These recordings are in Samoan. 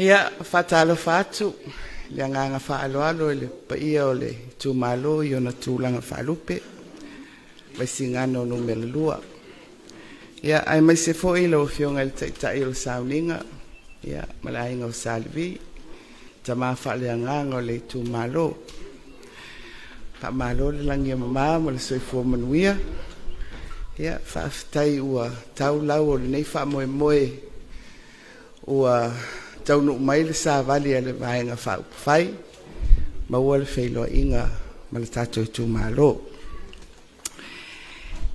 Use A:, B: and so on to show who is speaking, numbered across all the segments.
A: Ia, faatalofa atu i le agaga faaaloalo i le paia o le itumalo i ona tulaga faalupe, Vaisigano Nu.2. Ia, aemaise foi lau Afioga i le Taitai o le Sauniga, ia, ma le Aiga o Sa Levi, tama faaleagaga o le itumalo. Faamalo le lagi e mama ma le soifua manuia. Ia, faafetai ua tau lau o lenei faamoemoe ua taunuu mai le savali a le Vaega Faaupufai, maua le feiloaiga ma le tatou itumalo.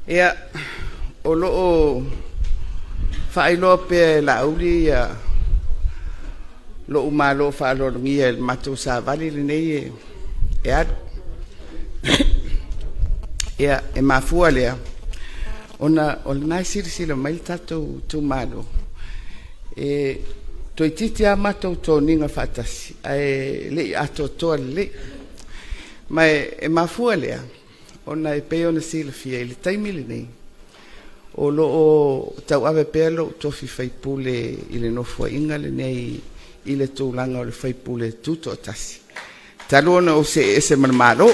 A: Ia, o lo o faailoa pea e Laauli lou malo faaaloalogia i le matou savali lenei e alu. Ia, e mafua lea ona o lena e silasila mai le tatou itumalo, e toeitiiti lava matou toniga faatasi ae le i atoatoa lelei. Ma e mafua lea ona e pei ona silafia i le taimi lenei, o lo o tauave pea lou tofi faipule i le Nofoaiga lenei i le tulaga o le faipule tutoatasi, talu ona ou see ese ma le Malo.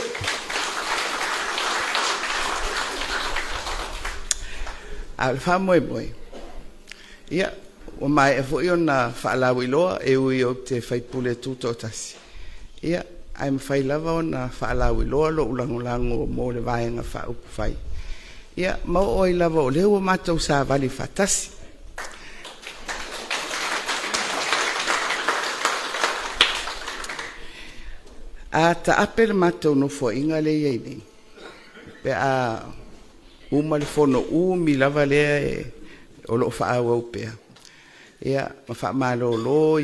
A: A o le faamoemoe, ia, ua maea foi ona faalauiloa, e ui ou te faipule tutoatasi, ia, ae mafai lava ona faalauiloa lou lagolago mo le Vaega Faaupufai, ia, ma oo ai lava o lea ua matou savali faatasi. A taape le matou Nofoaiga lea e i ai nei, pe a uma le fono umi lava lea o lo o faaauau pea, ia, ma faamalolo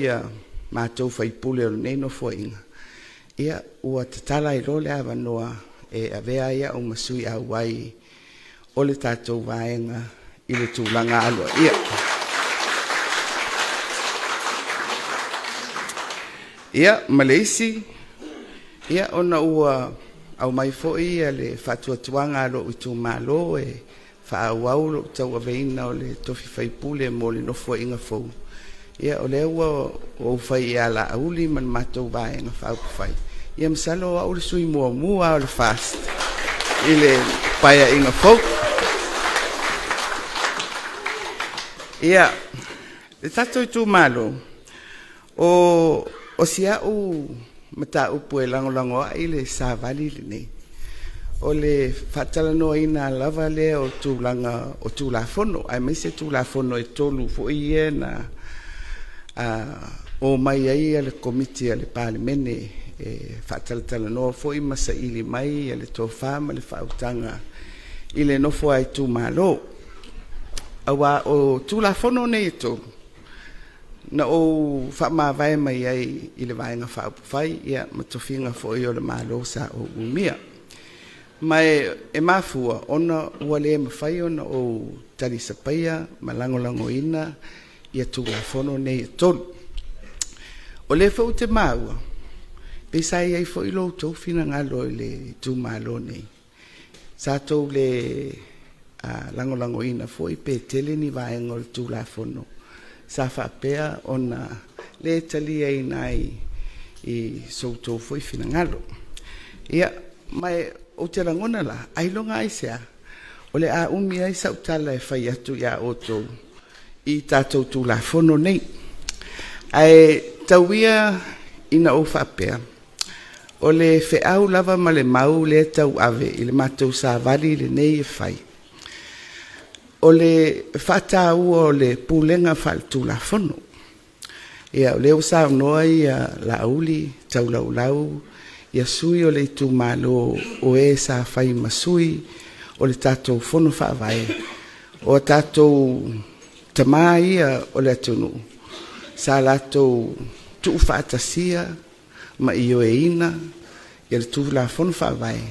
A: matou faipule o lenei Nofoaiga, ia, ua tatala ai loa le avanoa e avea ai au ma sui auai o le tatou Vaega i le tulaga aloaia. Ia, ma le isi, ia, ona ua aumai foi le faatuatuaga a lou itumalo e faaauau lou tauaveina o le tofi faipule mo le Nofoaiga fou, ia, o lea ua ou fai ia Laauli ma le matou Vaega Faaupufai, ia masalo o au le sui muamua lava o le FAST i le Paeaiga fou. Ia, le tatou itumalo, o si au mataupu e lagolago ai le Savali lenei, o le faatalanoaina lava lea o tulaga o Tulafono, aemaise Tulafono e 3 foi ia na omai ai le Komiti a le Palemene e faatalatalanoa foi ma saili mai le tofa ma le faautaga i le nofo a itumalo. Aua o Tulafono nei e 3, na ou faamavae mai ai i le Vaega Faaupufai ma tofiga foi o le Malo sa ou umia. Ma e mafua ona ua le mafai ona ou talisapaia ma lagolagoina Tulafono nei e 3. O lea foi ou te maua, pei sa i ai foi lo outou finagalo i le itumalo nei, sa outou le lagolagoina foi pe tele ni vaega o le Tulafono sa faapea ona le taliaina ai i so outou foi finagalo. Ia, ma ou te lagona la, ailoga aisea o le a umi ai sau tala e fai atu ia outou i tatou Tulafono nei. Ae tau ia ina ou faapea, o le feau lava ma le mau lea e tauave i le matou savali lenei e fai, o le faataua o le pulega faale-Tulafono. Ia, o lea ua saunoa Laauli Taulaulau sui o le itumalo o e sa fai ma sui o le tatou Fono Faavae, o tatou tama ia o le atunuu sa latou tuufaatasia ma ioeina le Tulafono Faavae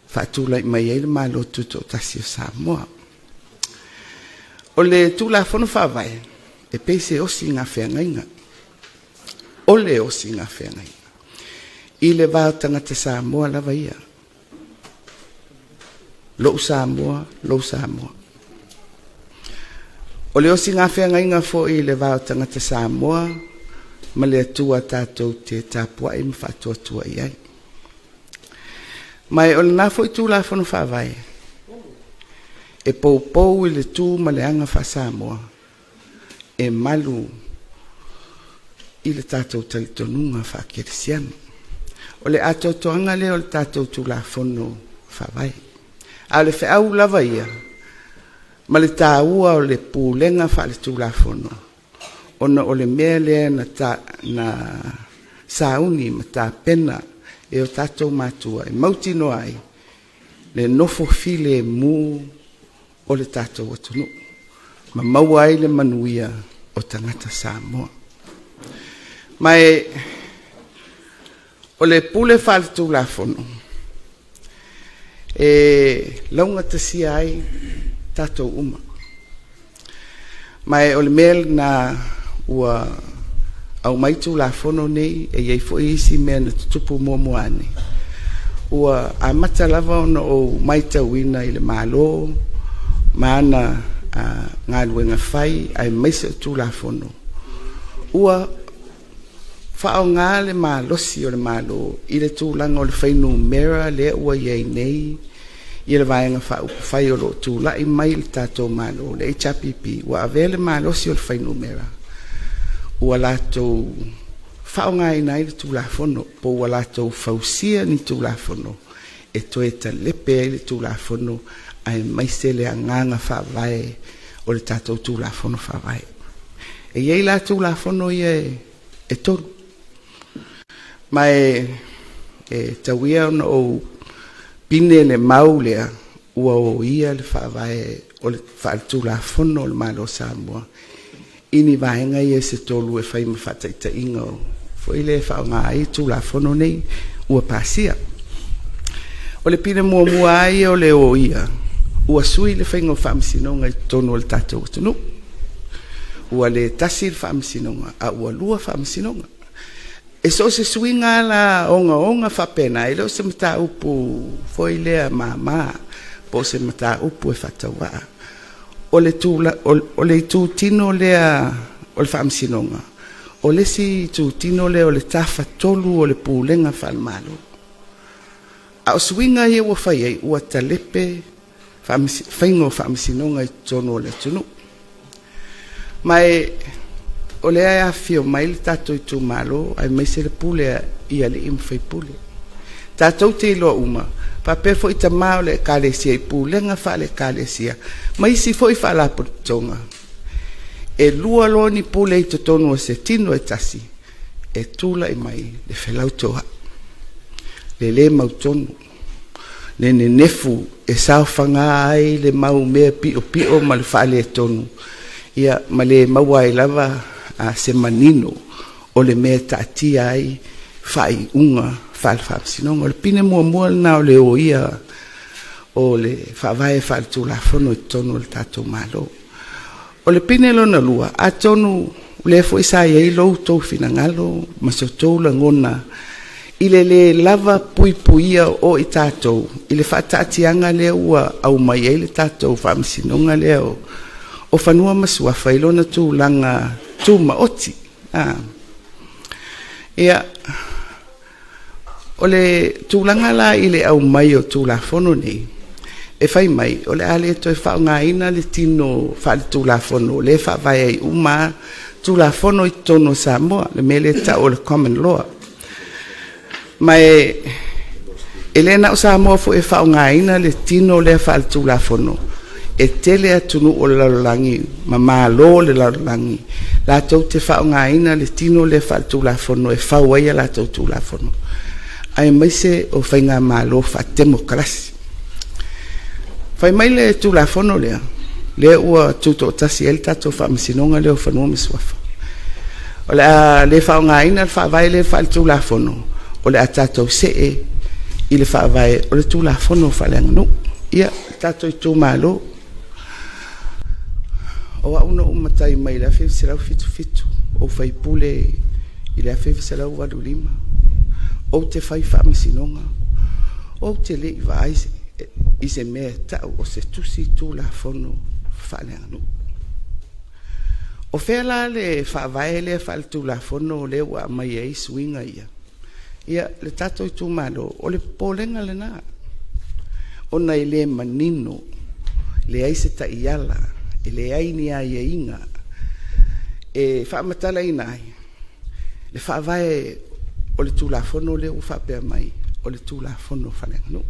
A: faatulai mai ai le Malo Tutoatasi o Samoa. O le Tulafono Faavae, e pei se osiga feagaiga, o le osiga feagaiga i le va o tagata Samoa lava ia, lou Samoa, lou Samoa. O le osiga feagaiga foi i le va o tagata Samoa ma le Atua tatou te tapuai ma faatuatua i ai. Ma o lena foi Tulafono Faavae e poupou i le tu ma le aga faa-Samoa e malu i le tatou talitonuga faakerisiano. O le atoatoaga lea o le tatou Tulafono Faavae. A o le feau lava ia ma le taua o le pulega faaletulafono, ona o le mea lea na sauni ma tapena e o tatou matua e mautinoa ai le nofo filemu o le tatou atunuu ma maua ai le manuia o tagata Samoa. Ma o le pule faaletulafono e laugatasia ai tatou uma, ma o le mea lena ua aumai Tulafono nei. E i ai foi isi mea na tutupu muamua ane, ua amata lava ona ou matauina i le Malo ma ana galuega fai aemaise o Tulafono ua faaaoga le malosi o le Malo i le tulaga o le fuainumera lea ua i ai nei le Vaega Faaupufai o lo o tulai mai i le tatou Malo, le HRPP, ua avea le malosi o le fuainumera ua latou faaaogaina ai le Tulafono po ua latou fausia ni Tulafono e toe talepe ai le Tulafono aemaise le agaga faavae o le tatou Tulafono Faavae. E i ai la Tulafono ia e tolu, ma e tau ia ona ou pine le mau lea ua oia le faavae faaletulafono o le Malo o Samoa i ni vaega ia se tolu e fai ma faataitaiga foi lea e faaaoga ai Tulafono nei ua pasia. O le pine muamua lava ia o le oia, ua sui le faiga o faamasinoga i totonu o le tatou atunuu. Ua le tasi le faamasinoga a ua lua faamasinoga. E so o se suiga lava la ogaoga faapena, e le o se mataupu foi lea mama po o se mataupu e faatauvaa. O le itutino lea o le faamasinoga, o le isi itutino lea o le tafatolu o le pulega faale-Malo. A o suiga ia ua fai ai, ua talepe faiga o faamasinoga i totonu o le atunuu. Ma o lea e afifio mai le tatou itumalo aemaise le pule i alii ma faipule. Tatou te iloa uma, faapea foi tama o le Ekalesia i pulega faale-Ekalesia ma isi foi faalapotopotoga, e lua loa ni pule i totonu o se tino e tasi, e tulai mai le felautoa'i, le le mautonu, le nenefu e saofaga ai le mau mea piopio ma le faaletonu, ia ma le maua ai lava se manino o le mea e taatia ai faaiuga faale-Faamasinoga. O le pine muamua lena o le oia o le faavae faaletulafono i totonu o le tatou Malo. O le pine lona lua, atonu o lea foi sa i ai lo outou finagalo ma so outou lagona i le le lava puipuia o i tatou i le faataatiaga lea ua aumai ai le tatou Faamasinoga lea o Fanua ma Suafa i lona tulaga tumaoti. Ia, o le tulaga la i le aumai o Tulafono nei, e fai mai o le a le toe faaaogaina le tino faaletulafono o lea e faavae ai uma lava Tulafono i totonu o Samoa, le mea lea e tau o le common law. Ma e le na o Samoa foi e faaaogaina le tino lea faaletulafono, e tele atunuu o le lalolagi ma Malo o le lalolagi latou te faaaogaina le tino lea faaletulafono e fau ai a latou Tulafono, aemaise o faigamalo faatemokarasi. Fai mai le Tulafono lea, lea ua tutoatasi ai le tatou Faamasinoga lea o Fanua ma Suafa, o le a le faaaogaina le faavae lea faaletulafono, o le a tatou see i le faavae o le Tulafono faaleaganuu. Ia, le tatou itumalo, o au na ou matai mai le 1977, ou faipule i le 1985, ou te fai faamasinoga, ou te le i vaai i se mea e tau o se tusi Tulafono faaleaganuu. O fea la le faavae lea faaletulafono lea ua aumai ai suiga ia? Ia, le tatou itumalo, o le popolega lena, ona e le manino, leai se taiala, e leai ni aiaiga e faamatalaina ai le faavae o le Tulafono lea ua faapea mai o le Tulafono Faaleaganuu.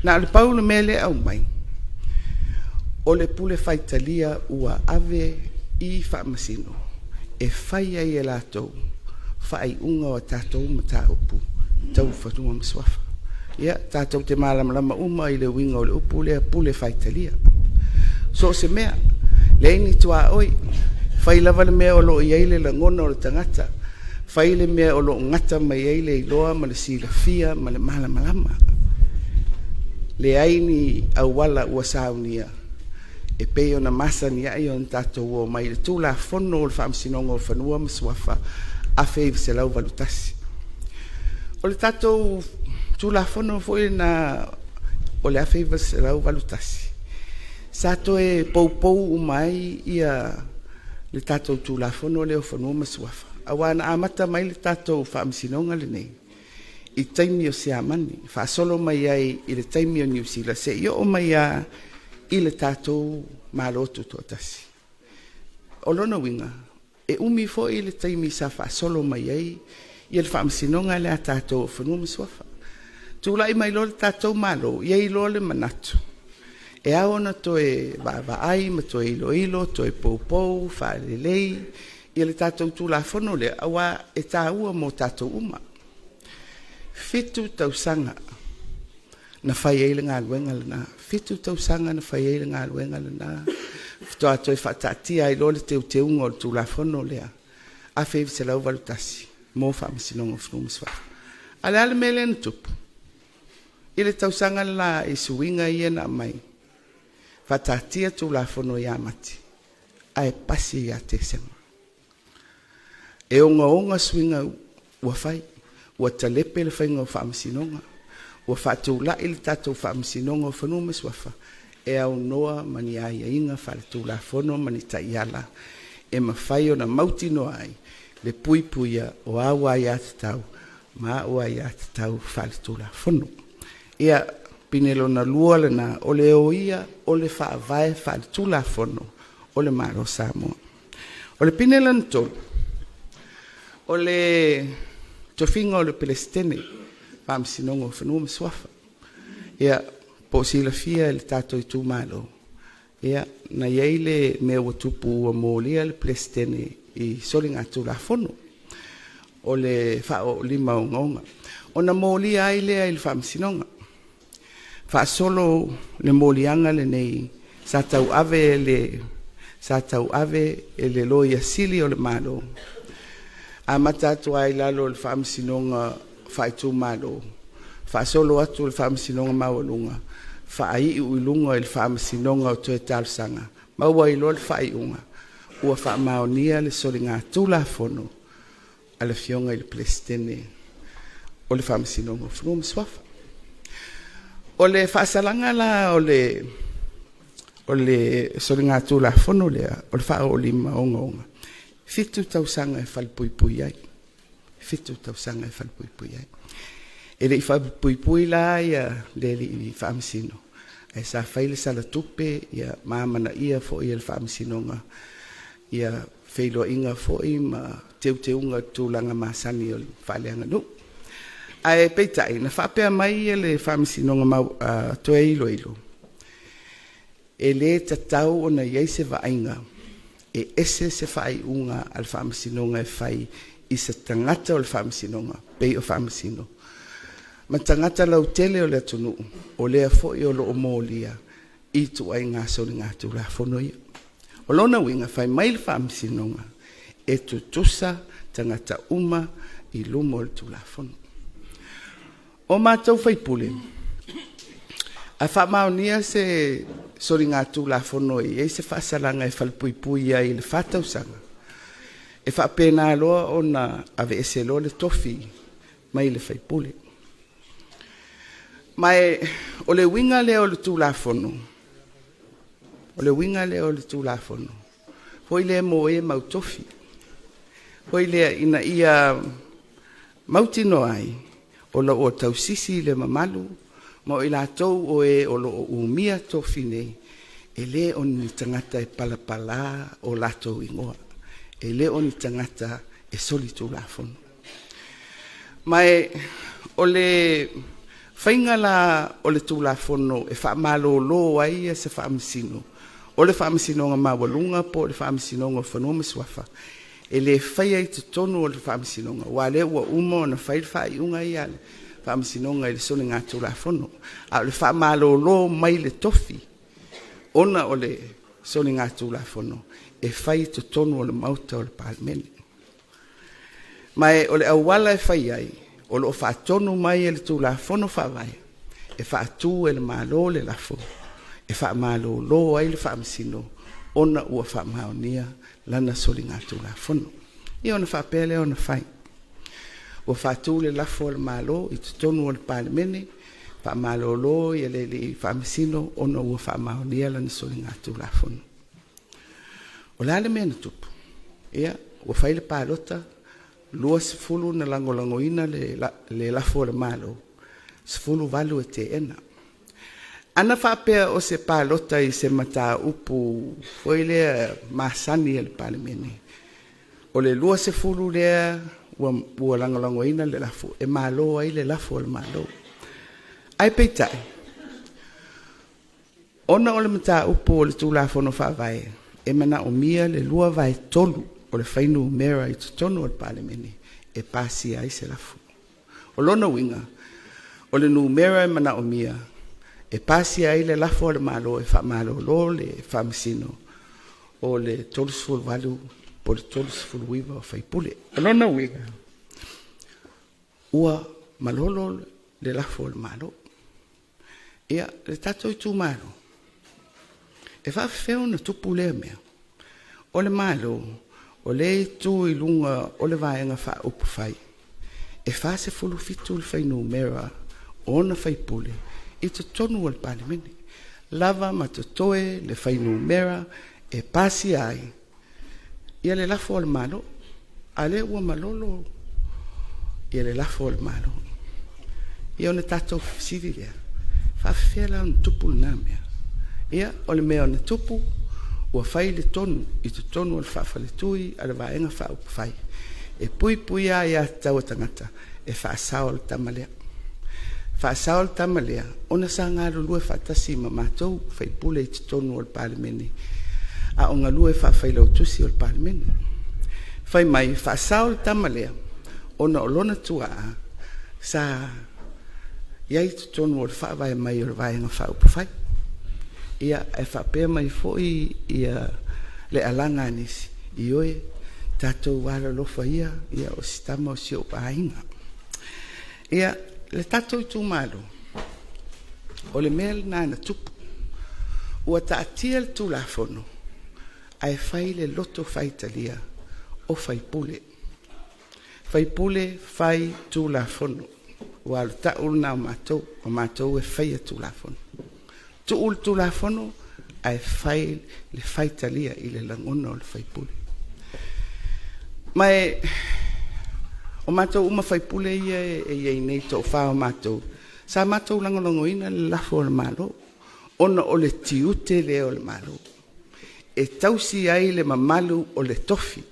A: Na o le pau le mea lea e aumai, o le pule faitalia ua ave i Faamasino e fai ai e latou faaiuga o tatou mataupu tau fanua ma suafa. Ia, tatou te malamalama uma i le uiga o le upu lea pule faitalia. So o se mea, leai ni tuaoi, fai lava le mea o lo o i ai le lagona o le tagata, fai le mea o lo o gata mai ai le iloa ma le silafia ma le malamalama. Leai ni auala ua saunia e pei ona masani ai ona tatou omai i le Tulafono o le Faamasinoga o Fanua ma Suafa 1981. O le tatou Tulafono foi lena o le 1981, sa toe poupou uma ai le tatou Tulafono lea o Fanua ma Suafa, aua na amata mai le tatou Faamasinoga lenei i taimi o Siamani, faasolo mai ai i le taimi o Niu Sila seia oo mai lava i le tatou Malo Tutoatasi. O lona uiga, e umi foi le taimi sa faasolo mai ai le Faamasinoga lea a tatou o Fanua ma Suafa. Tulai mai loa le tatou Malo, i ai loa le manatu e ao ona toe vaavaai ma toe iloilo, toe poupou, faalelei le tatou Tulafono lea aua e taua mo tatou uma. E 7 tausaga na fai ai le galuega lena, 7 tausaga na fai ai le galuega lena faatoa toe faataatia ai loa le teuteuga o le Tulafono lea 1981 mo Faamasinoga o Fanua ma Suafa. A o le a le mea lea na tupu? I le tausaga le la i suiga ia na aumai, faataatia Tulafono ia Mati ae pasi ia Tesema. E ogaoga suiga ua fai, ua talepe le faiga o Faamasinoga, ua faatulai le tatou Faamasinoga o Fanua ma Suafa e aunoa ma ni aiaiga faaletulafono ma ni taiala e mafai ona mautinoa ai le puipuia o au aiatatau ma au aiatatau faaletulafono. Ia, pine lona lua lena, o le oia o le faavae faaletulafono o le Malo o Samoa. O le pine lona tolu, o le tofiga o le Peresetene Faamasinoga o Fanua ma Suafa. Ia, po o silafia e le tatou itumalo, na i ai le mea ua tupu ua molia le Peresetene i soligatulafono o le faaoo lima ogaoga, ona molia ai lea i le Faamasinoga. Faasolo le moliaga lenei sa tauave e le Loia Sili o le Malo, amata atu lava i lalo o le Faamasinoga Faaitumalo, faasolo atu i le Faamasinoga Maualuga, faaiu i luga i le Faamasinoga o toe Talosaga, maua ai loa le faaiuga ua faamaonia le soligatulafono a le Afioga i le Peresetene o le Faamasinoga o Fanua ma Suafa. O le faasalaga la o le soligatulafono lea o le faaoo lima ogaoga, e 7 tausaga e falepuipui ai, 7 tausaga e falepuipui ai. E le i falepuipui la le alii Faamasino, ae sa fai le sala tupe ma amanaia foi e le Faamasinoga feiloaiga foi ma teuteuga o tulaga masani faaleaganuu. Ae peitai na faapea mai le Faamasinoga Toe Iloilo, e le tatau ona i ai se vaaiga e ese se faaiuga a le Faamasinoga e fai i se tagata o le Faamasinoga pei o Faamasino ma tagata lautele o le atunuu, o lea foi o lo o molia i ituaiga soligatulafono ia. O lona uiga, fai mai le Faamasinoga, e tutusa tagata uma i luma o le Tulafono. O matou sui usufono, a faamaonia se soligatulafono e i ai se faasalaga e falepuipui ai i le 4 tausaga, e faapena loa ona aveese loa le tofi mai le sui usufono. Ma o le uiga lea o le Tulafono, o le uiga lea o le Tulafono, foi lea mo e mautofi, foi lea ina ia mautinoa ai o lo o tausisi le mamalu ma o i latou o e o lo o umia tofi nei, e le o ni tagata e palapala o latou igoa, e le o ni tagata e solitulafono. Ma o le faiga la o le Tulafono e faamalolo ai se Faamasino o le Faamasinoga Maualuga po o le Faamasinoga o Fanua ma Suafa, e le faia i totonu o le Faamasinoga, aua o lea ua uma ona fai le faaiuga ia a le Faamasinoga i le soligatulafono. A o le faamalolo mai le tofi ona o le soligatulafono, e fai i totonu o le Maota o le Palemene. Ma o le auala e fai ai, o lo o faatonu mai e le Tulafono Faavae, e faatu e le Malo le lafo e faamalolo ai le Faamasino ona ua faamaonia lana soligatulafono. Ia ona faapea lea ona fai. Ua faatu le lafo a le Malo i totonu o le Palemene, faamalolo le alii Faamasino ona ua faamaonia lana soligatulafono. O le a le mea na tupu? Ia, ua fai le palota, 20 na lagolagoina le lafo a le Malo, 18 e teena. Ana faapea o se palota i se mataupu foi lea masani a le Palemene, o le 20 lea ua lagolagoina le lafo, e malo ai le lafo a le Malo. Ae peitai, ona o le mataupu o le Tulafono Faavae, e manaomia le 2/3 o le fuainumera i totonu o le Palemene e pasia ai se lafo. O lona uiga, o le numera e manaomia e pasia ai le lafo a le Malo e faamalolo le Faamasino, o le 38 po o le 39 o sui usufono. O lona uiga, ua malolo le lafo a le Malo. Ia, le tatou itumalo, e faapefea ona tupu lea mea? O le Malo o lea e tu i luga o le Vaega Faaupufai, e 47 le fuainumera o ona sui usufono i totonu o le Palemene, lava ma totoe le fuainumera e pasia ai le lafo a le Malo, a o lea ua malolo le lafo a le Malo. Ia ona tatou fesili lea, e faapefea la ona tupu lena mea? Ia, o le mea na tupu, ua fai le tonu i totonu o le faafaletui a le Vaega Faaupufai e Puipuia Aia Tatau a Tagata e faasao le tama lea. Faasao le tama lea ona sa galulue faatasi ma matou sui usufono i totonu o le Palemene a o galue faa-Failautusi o le Palemene. Fai mai e faasao le tama lea ona o lona tuaa sa i ai i totonu o le faavae mai o le Vaega Faaupufai. Ia, ae faapea mai foi le alaga a nisi, ioe, tatou alolofa ia, o si tama o si ou aiga. Ia, le tatou itumalo, o le mea lena na tupu, ua taatia le Tulafono ae fai le loto faitalia o sui usufono, sui usufono faitulafono, aua o le ta'u lena o matou, o matou e faia Tulafono. Tuu le Tulafono ae fai le faitalia i le lagona o le sui usufono. Ma o matou uma sui usufono ia e i ai nei, e toafa o matou, sa matou lagolagoina le lafo a le Malo ona o le tiute lea o le Malo e tausi ai le mamalu o le tofi,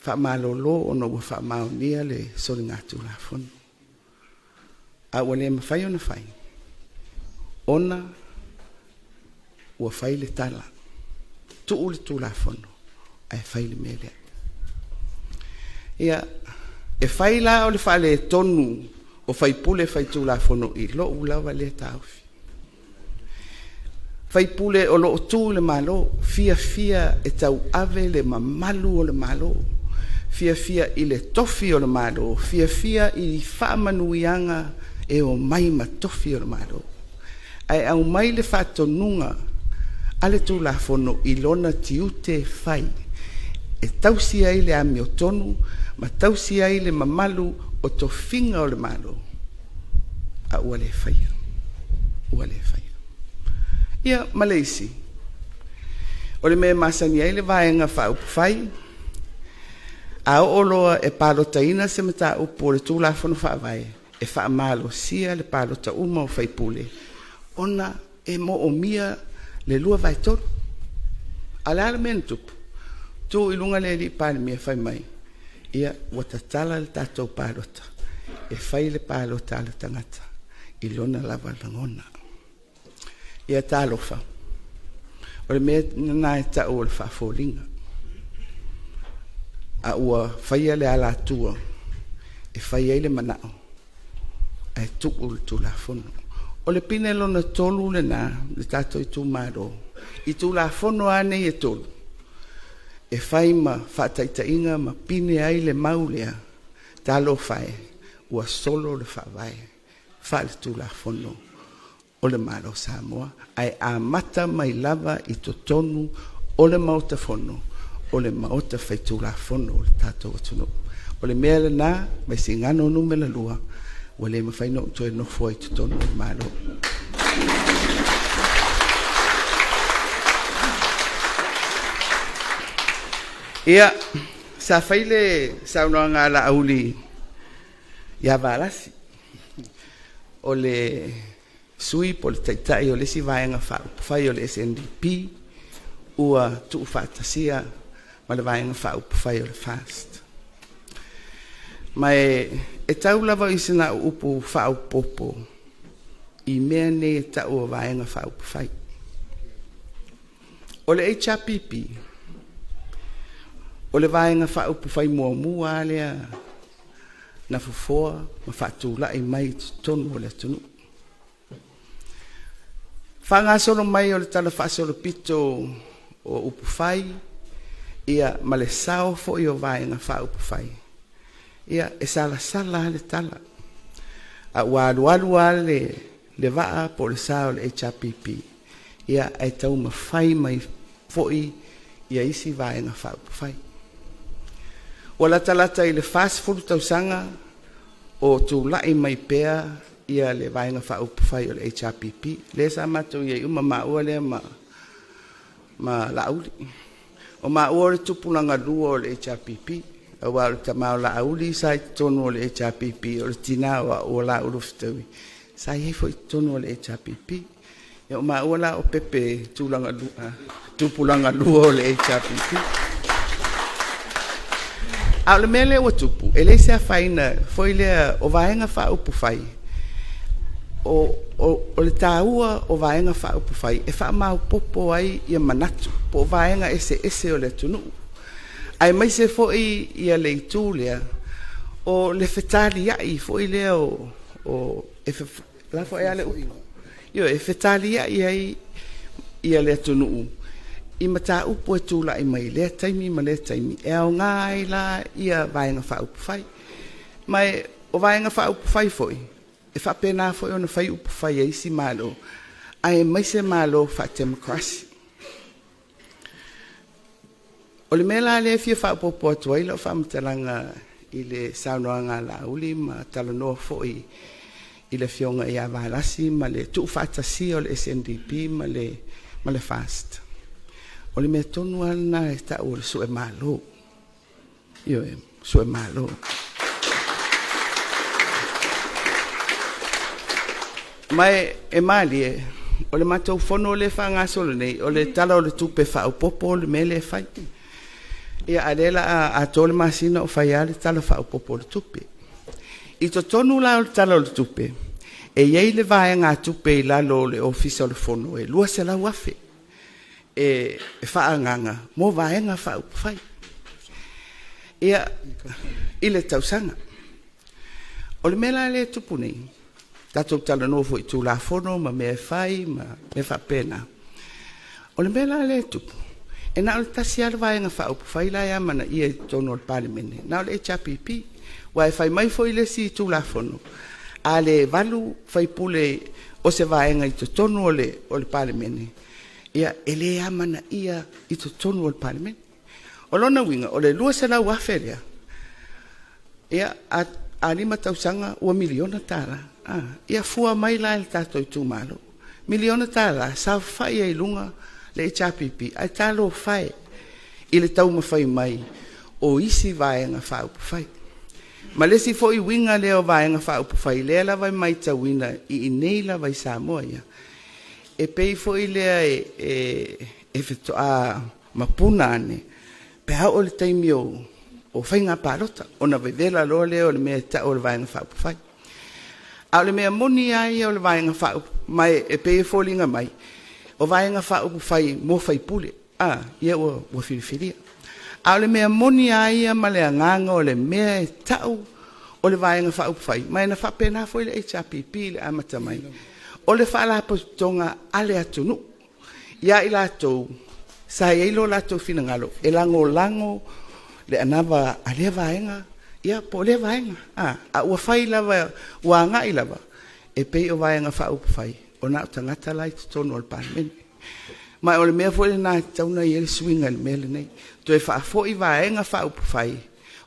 A: faamalolo ona ua faamaonia le soligatulafono. A ua le mafai ona fai ona ua fai le tala, tuu le Tulafono ae fai le mea lea. Ia, e fai la o le faaletonu o sui usufono faitulafono i lou lava lea taofi, sui usufono o lo o tu i le Malo, fiafia e tauave le mamalu o le Malo, fiafia i le tofi o le Malo, fiafia i faamanuiaga e omai ma tofi o le Malo, ae aumai le faatonuga a le Tulafono i lona tiute e fai e tausi ai le amiotonu ma tausi ai le mamalu o tofiga o le Malo, a ua le faia, ua le faia. Ia ma le isi, O le mea e masani ai le Vaega Faaupufai, a oo loa e palotaina se mataupu o le Tulafono Faavae, e faamalosia le palota uma o faipule ona e moomia le 2/3. A o le a le mea na tupu? Tu i luga le alii Palemia fai mai, ia, ua tatala le tatou palota, e fai le palota a le tagata i lona lava lagona. Ia talofa, o le mea lena e tau o le faafoliga, a ua faia le alatua e fai ai le manao ae tuu le Tulafono. O le pine lona tolu lena le tatou itumalo i Tulafono lava nei e tolu, e fai ma faataitaiga ma pine ai le mau lea, talofa e, ua solo le Faavae faale-Tulafono o le Malo o Samoa, ae amata mai lava i totonu o le Maota Fono, o le Maota Faitulafono o le tatou atunuu. O le mea lena Vaisigano 2, ua le mafai ona ou toe nofo ai i totonu o le Malo. Ia, sa fai le saunoaga a Laauli ia Valasi, o le sui usufono po o le Taitai o le isi Vaega Faaupufai o le SNDP ua tuufaatasia ma le Vaega Faaupufai o le FAST. Ma e tau lava i sina au upu faaopoopo i mea nei e tau o Vaega Faaupufai. O le HRPP, o le Vaega Faaupufai muamua lava lea na fofoa ma faatulai mai i totonu o le atunuu. Faagasolo mai o le talafaasolopito o upufai ma le sao foi o Vaega Faaupufai, ia, e salasala lava le tala, a ua alualu lava le vaa po o le sa o le HRPP, ae taumafai mai foi isi Vaega Faaupufai. Ua latalata i le 40 tausaga o tulai mai pea le Vaega Faaupufai o le HRPP, lea sa matou i ai uma maua lea ma Laauli. O maua o le tupulaga lua o le HRPP, aua o le tama o Laauli sa i totonu o le HRPP, o le tina o au o Laulufetaui sa i ai foi i totonu o le HRPP. Ia o maua la o Pepe tupulaga lua o le HRPP. A o le mea lea ua tupu, e leai se afaina foi lea o Vaega Faaupufai, o le taua o Vaega Faaupufai e faamaopoopo ai manatu po o vaega eseese o le atunuu, aemaise foi le itu lea o le fetaliai foi lea o le a foi le upu? Ioe, e fetaliai ai le atunuu i mataupu e tulai mai i lea taimi ma lea taimi, e aoga ai la Vaega Faaupufai. Ma o Vaega Faaupufai foi, e faapena foi ona fai upufai a isi Malo, aemaise Malo faa-Temokarasi. O le mea la lea e fia faaopoopo atu ai lau faamatalaga i le saunoaga a Laauli ma talanoa foi i le Afioga ia Valasi ma le tuufaatasia o le SNDP ma le FAST, o le mea tonu lava lena e tau o le suemalo. Ioe, suemalo. Ma e malie, o le matou fono lea e faagasolo nei, o le Tala o le Tupe Faaopoopo le mea lea e fai. Ia, a o lea o le a atoa le masina o fai lava le Tala Faaopoopo o le Tupe. I totonu la o le Tala o le Tupe, e i ai le vaegatupe i lalo o le Ofisa o le Fono e $200,000 e faaagaaga mo Vaega Faaupufai. Ia, i le tausaga. O le mea la lea e tupu nei, tatou talanoa foi i Tulafono ma mea e fai ma mea faapena. O le mea la lea e tupu, e na o le tasi lava le Vaega Faaupufai la e amanaia i totonu o le Palemene, na o le HRPP. Aua e fai mai foi le isi Tulafono, a le 8 sui usufono o se vaega i totonu o le Palemene, ia, e le amanaia i totonu o le Palemene. O lona uiga, o le $200,000 lea, ia, a 5 tausaga ua $1 miliona. Ia fua mai la i le tatou itumalo, $1 miliona, saofafai ai i luga le HRPP, ae talofa e i le taumafai mai o isi Vaega Faaupufai. Ma le isi foi uiga lea o Vaega Faaupufai, lea lava e matauina i inei lava i Samoa ia, e pei foi lea e faatoa mapuna ane pe a oo i le taimi o faiga palota, ona vevela loa lea o le mea e tau o le Vaega Faaupufai. A o le mea moni lava ia o le Vaega Faaupufai, ma e pei e foliga mai o Vaega Faaupufai mo faipule ia ua filifilia. A o le mea moni lava ia ma le agaga o le mea e tau o le Vaega Faaupufai, ma na faapena foi le HRPP i le amata mai, o le faalapotopotoga a le atunuu ia i latou sa i ai lo latou finagalo e lagolago le anava a lea vaega po o lea vaega. A ua fai lava ua agai lava e pei o Vaega Faaupufai ua na o tagata la e i totonu o le Palemene. Ma o le mea foi lena e tatau ona i ai le suiga i le mea lenei, toe faafoi Vaega Faaupufai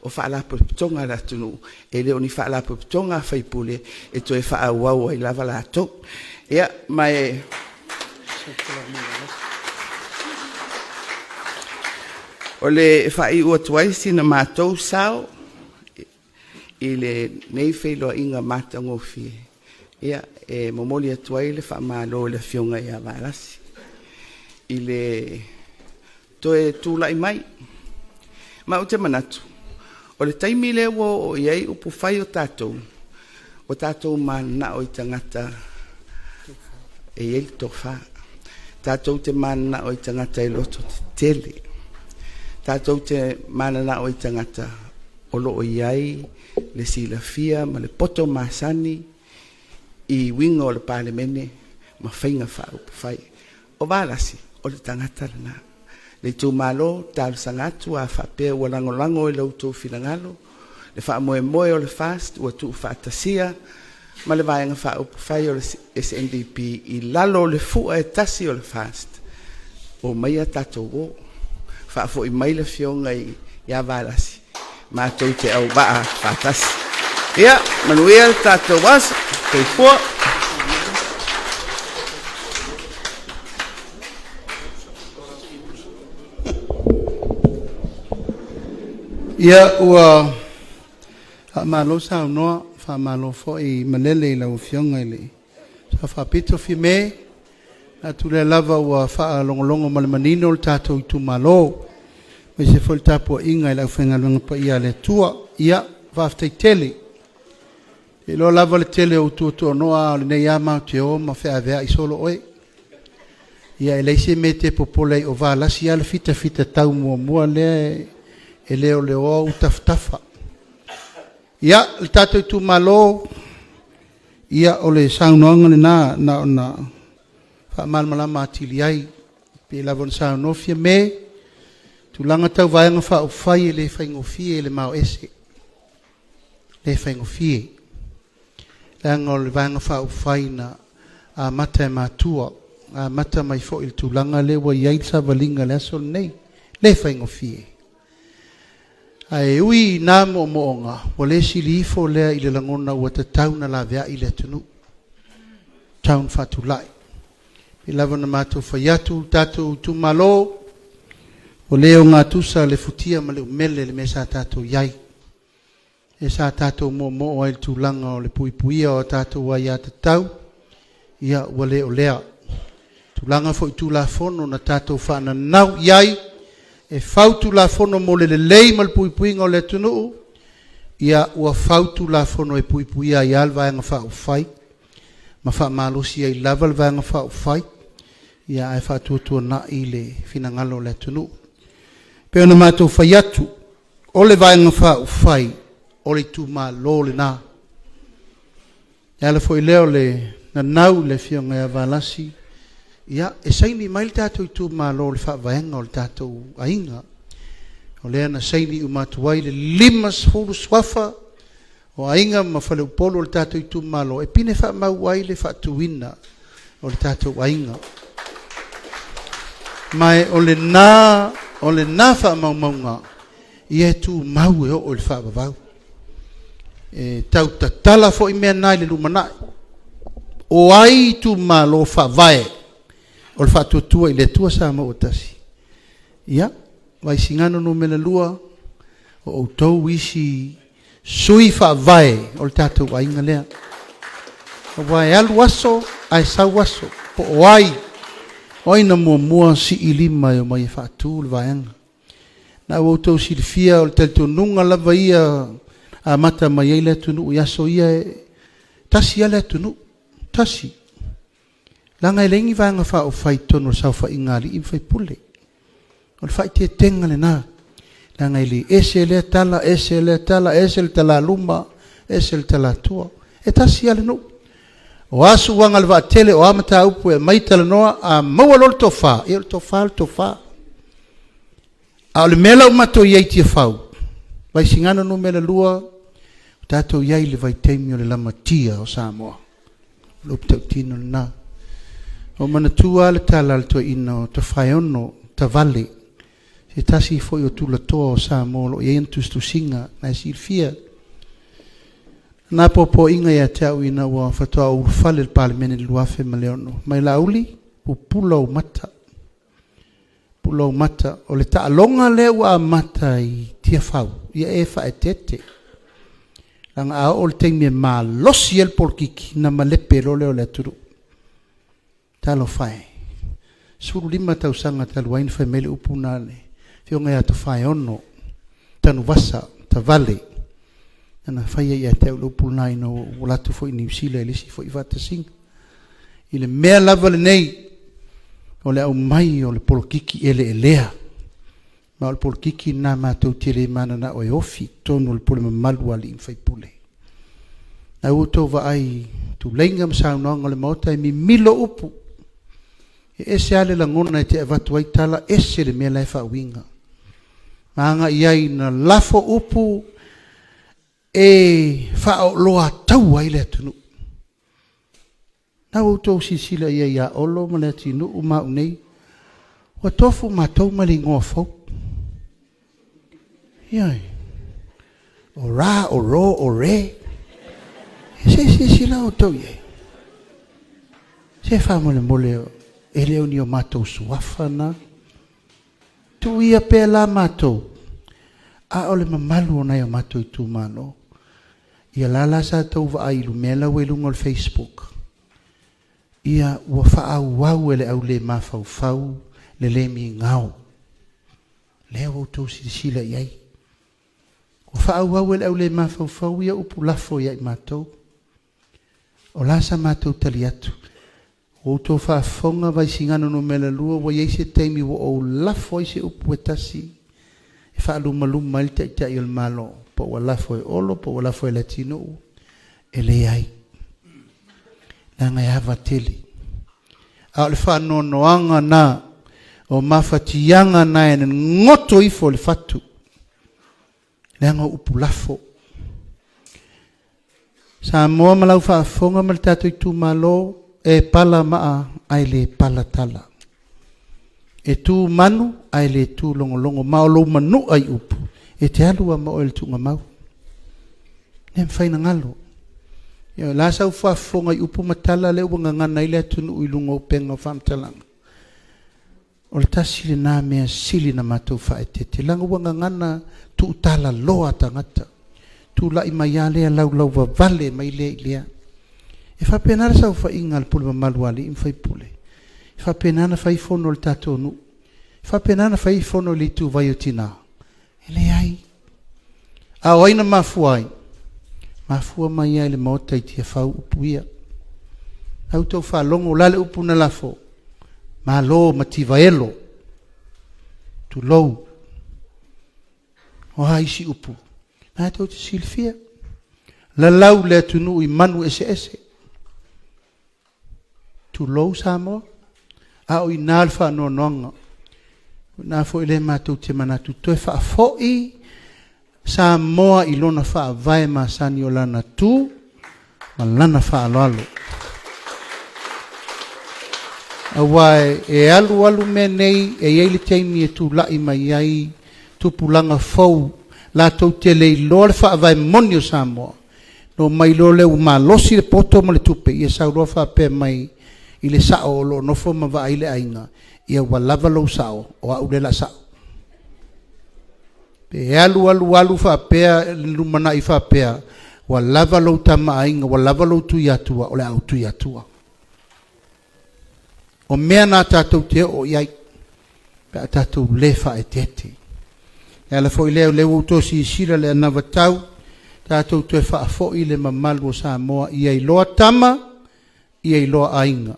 A: o Faalapotopotoga a le atunuu, e le o ni Faalapotopotoga a faipule e toe faaauau ai lava latou. Ia, ma o le faaiu atu ai sina matou sao i lenei feiloaiga matagofie, e momoli atu ai le faamalo i le Afioga ia Valasi i le toe tulai mai. Ma ou te manatu, o le taimi lea ua oo i ai upufai o tatou, ua tatou mananao i tagata e i ai le tofa, tatou te mananao i tagata e lototetele, tatou te mananao i tagata o lo o i ai le silafia ma le poto masani i uiga o le Palemene ma faiga faaupufai. O Valasi, o le tagata lena. Le itumalo, e talosaga atu a faapea ua lagolago i lo outou finagalo le faamoemoe o le FAST ua tuufaatasia ma le Vaega Faaupufai o le SNDP i lalo o le fua e tasi o le FAST, omaia tatou o, faafoi mai le Afioga ia Valasi matou te auvaa faatasi. Ia manuia le tatou aso. Soifua.
B: Ia, ua faamalo saunoa, faamalo foi malele i lau Afioga i le Sao Faapito Fiame. E manatu o lea lava ua faalogologo ma le manino le tatou itumalo, aemaise foi le tapuaiga i le aufaigaluega paia a le Atua. Ia, faafetai tele. Ou te iloa lava le tele o utu toanoa, a o lenei lava matou te o ma feaveai solo oe. Ia e leai se mea e te popole ai o Valasi lava le fitafitatau muamua lea e leoleoa ou tafatafa. Ia, le tatou itumalo, ia o le saunoaga lena na ona faamalamalama atili ai. E pei lava ona saunoa Fiame, o tulaga tau Vaega Faaupufai e le faigofie le maoae, e le faigofie, leaga o le Vaega Faaupufai na amata e matua, na amata mai foi i le tulaga lea ua i ai le savaliga i le aso lenei. E le faigofie. Ae ui i na moomooga, ua le sili ifo lea i le lagona ua tatau ona laveai le atunuu, tatau ona faatulai. E pei lava ona matou fai atu le tatou itumalo, ua le ogatusa le futia ma le umele i le mea sa tatou i ai, lea sa tatou moomoo ai i le tulaga o le puipuia o tatou aiatatau, ia ua le o lea. Tulaga foi i Tulafono na tatou faananau i ai e fau Tulafono mo le lelei ma le puipuiga o le atunuu, ia ua fau Tulafono e puipuia ai lava le Vaega Faaupufai ma faamalosi ai lava le Vaega Faaupufai, ae faatuatuanai le finagalo o le atunuu. E pei ona matou fai atu, o le Vaega Faaupufai, o le itumalo lena. O le ala foi lea o le nanau i le Afioga ia Valasi, ia, e saini mai le tatou itumalo i le faavaega o le tatou aiga. O lea na saini uma atu ai le 50 suafa o aiga ma faleupolu o le tatou itumalo e pine faamau ai le faatuina o le tatou aiga. Ma o lena faamaumauga, ia e tumau e oo i le faavavau. E tau tatala foi mea na i le lumanai. O ai itumalo faavae O le Faatuatua i le Atua Samoa ua Tasi. Ia, Vaisigano Nu.2, o outou isi sui faavae o le tatou aiga lea. Aua e alu aso ae sau aso, po o ai, o ai na muamua sii lima e omai e faatu le vaega. Na ua outou silafia o le talitonuga lava ia amata mai ai le atunuu i aso ia e tasi lava le atunuu, tasi. Leaga e leai ni vaega faaupufai i totonu o le saofaiga a alii ma faipule. O le faaeteetega lena, leaga e le ese lea tala, ese lea tala, ese le talaluma, ese le talatua. E tasi lava le nuu. O a suaga o le vaatele, o a mataupu e aumai talanoa, a maua loa le tofa, ia o le tofa o le tofa. A o le mea la ua matou i ai i Tiafau, Vaisigano Nu.2, ua tatou i ai i le vaitaimi o le lamatia o Samoa. O le upu tautino lena. Ua ou manatua lava le tala a le toeaina o Tofaeono Tavale, se tasi foi o tulatoa o Samoa o lo o i ai ana tusitusiga, na e silafia. Na apoapoaiga ia te au ina ua faatoa ou ulufale i le Palemene i le 2006, mai Laauli, pupula ou mata, pupula ou mata, o le taaloga lea ua amata i Tiafau, ia e faaeteete. Leaga a oo i le taimi e malosi ai le polokiki, ona malepe loa lea o le atunuu. Talofa e, 15 tausaga talu ai na fai mai le upu lena a le afioga ia Tofaeono Tanuvasa Tavale, na faia ia te au le upu lena ina ua ou alu atu foi i Niu Sila i le isi foi faatasiga. I le mea lava lenei o le aumai o le polokiki eleelea, ma o le polokiki lena matou te le mananao e ofi i totonu o le pule mamalu a alii ma faipule. A ua outou vaai i tuleiga ma saunoaga o le Maota, e mimilo upu, e ese lava le lagona e te avatu ai tala, ese le mea la e faauiga. Ma agai i ai ina lafo upu e faaoloataua ai le atunuu. Na ua outou silasila i ai ia Olo ma Leatinuu ma au nei, ua tofu matou ma le igoa fou. Ioe. O ra, o ro, o re. Se i silasila outou i ai. Se faamolemole, e le o ni o matou suafa na. Tuu ia pea la matou, a o le mamalu o nai o matou itumalo. Ia la la sa tou vaai i le mea la ua i luga o le Facebook, ia ua faaauau e le au le mafaufau le le migao. Lea ua outou silasila i ai. Ua faaauau e le au le mafaufau ia upu lafo ia i matou. O la sa matou tali atu. Ua outou faafofoga Vaisigano Nu.2, ua i ai se taimi ua ou lafo ai se upu e tasi e faalumaluma ai le Taitai o le Malo, po ua lafo e Olo, po ua lafo e Leatinuu, e leai. Leaga e ava tele. A o le faanoanoaga na, o mafatiaga na e goto ifo le fatu, leaga o upu lafo. Samoa ma lau faafofoga ma le tatou itumalo, e pala maa ae le pala tala. E tu manu ae le tu logologo, ma o lou manua i upu, e te alu lava ma oe i le tuugamau. E le mafai ona galo. Ioe, o le a sau faafofoga i upu ma tala lea ua gagana ai le atunuu i luga o upega o faamatalaga? O le tasi lena mea sili ona matou faaeteete, leaga ua gagana tuutalaloa tagata. Tulai mai lava lea laulauvavale mai lea i lea. E faapena le saofaiga a le pule mamalu a alii ma faipule. E faapena ona fai fono a le tatou nuu. E faapena ona fai fono i le ituvai o tina. E leai. A o ai na mafua ai? Mafua mai lava i le Maota i Tiafau upu ia. A outou faalogo, o le a le upu na lafo? Malo mativaelo. Tulou. O a isi upu? Na tou te silafia. Lalau le atunuu i manu eseese. Tulou Samoa. A o i ina le faanoanoaga. O i ina foi lea matou te manatu toe faafoi Samoa i lona faavae masani o lana tu ma lana faaaloalo. Aua e alu alu mea nei, e i ai le taimi e tulai mai ai tupulaga fou latou te le iloa le faavae moni o Samoa, ona omai loa lea ua malosi le poto ma le tupe, ia sau loa faapea mai i le sao o lo o nofo ma vaai le aiga, ia ua lava lou sao, o au lea o le a sao. Pe alu alu alu faapea le lumanai faapea, ua lava lou Tama a Aiga, ua lava lou Tuiatua, o le a ou Tuiatua. O mea na tatou te oo i ai pe a tatou le faaeteete. E ala foi lea o lea ua outou silasila i le anavatau, tatou toe faafoi le mamalu o Samoa ia iloa Tama, ia iloa Aiga,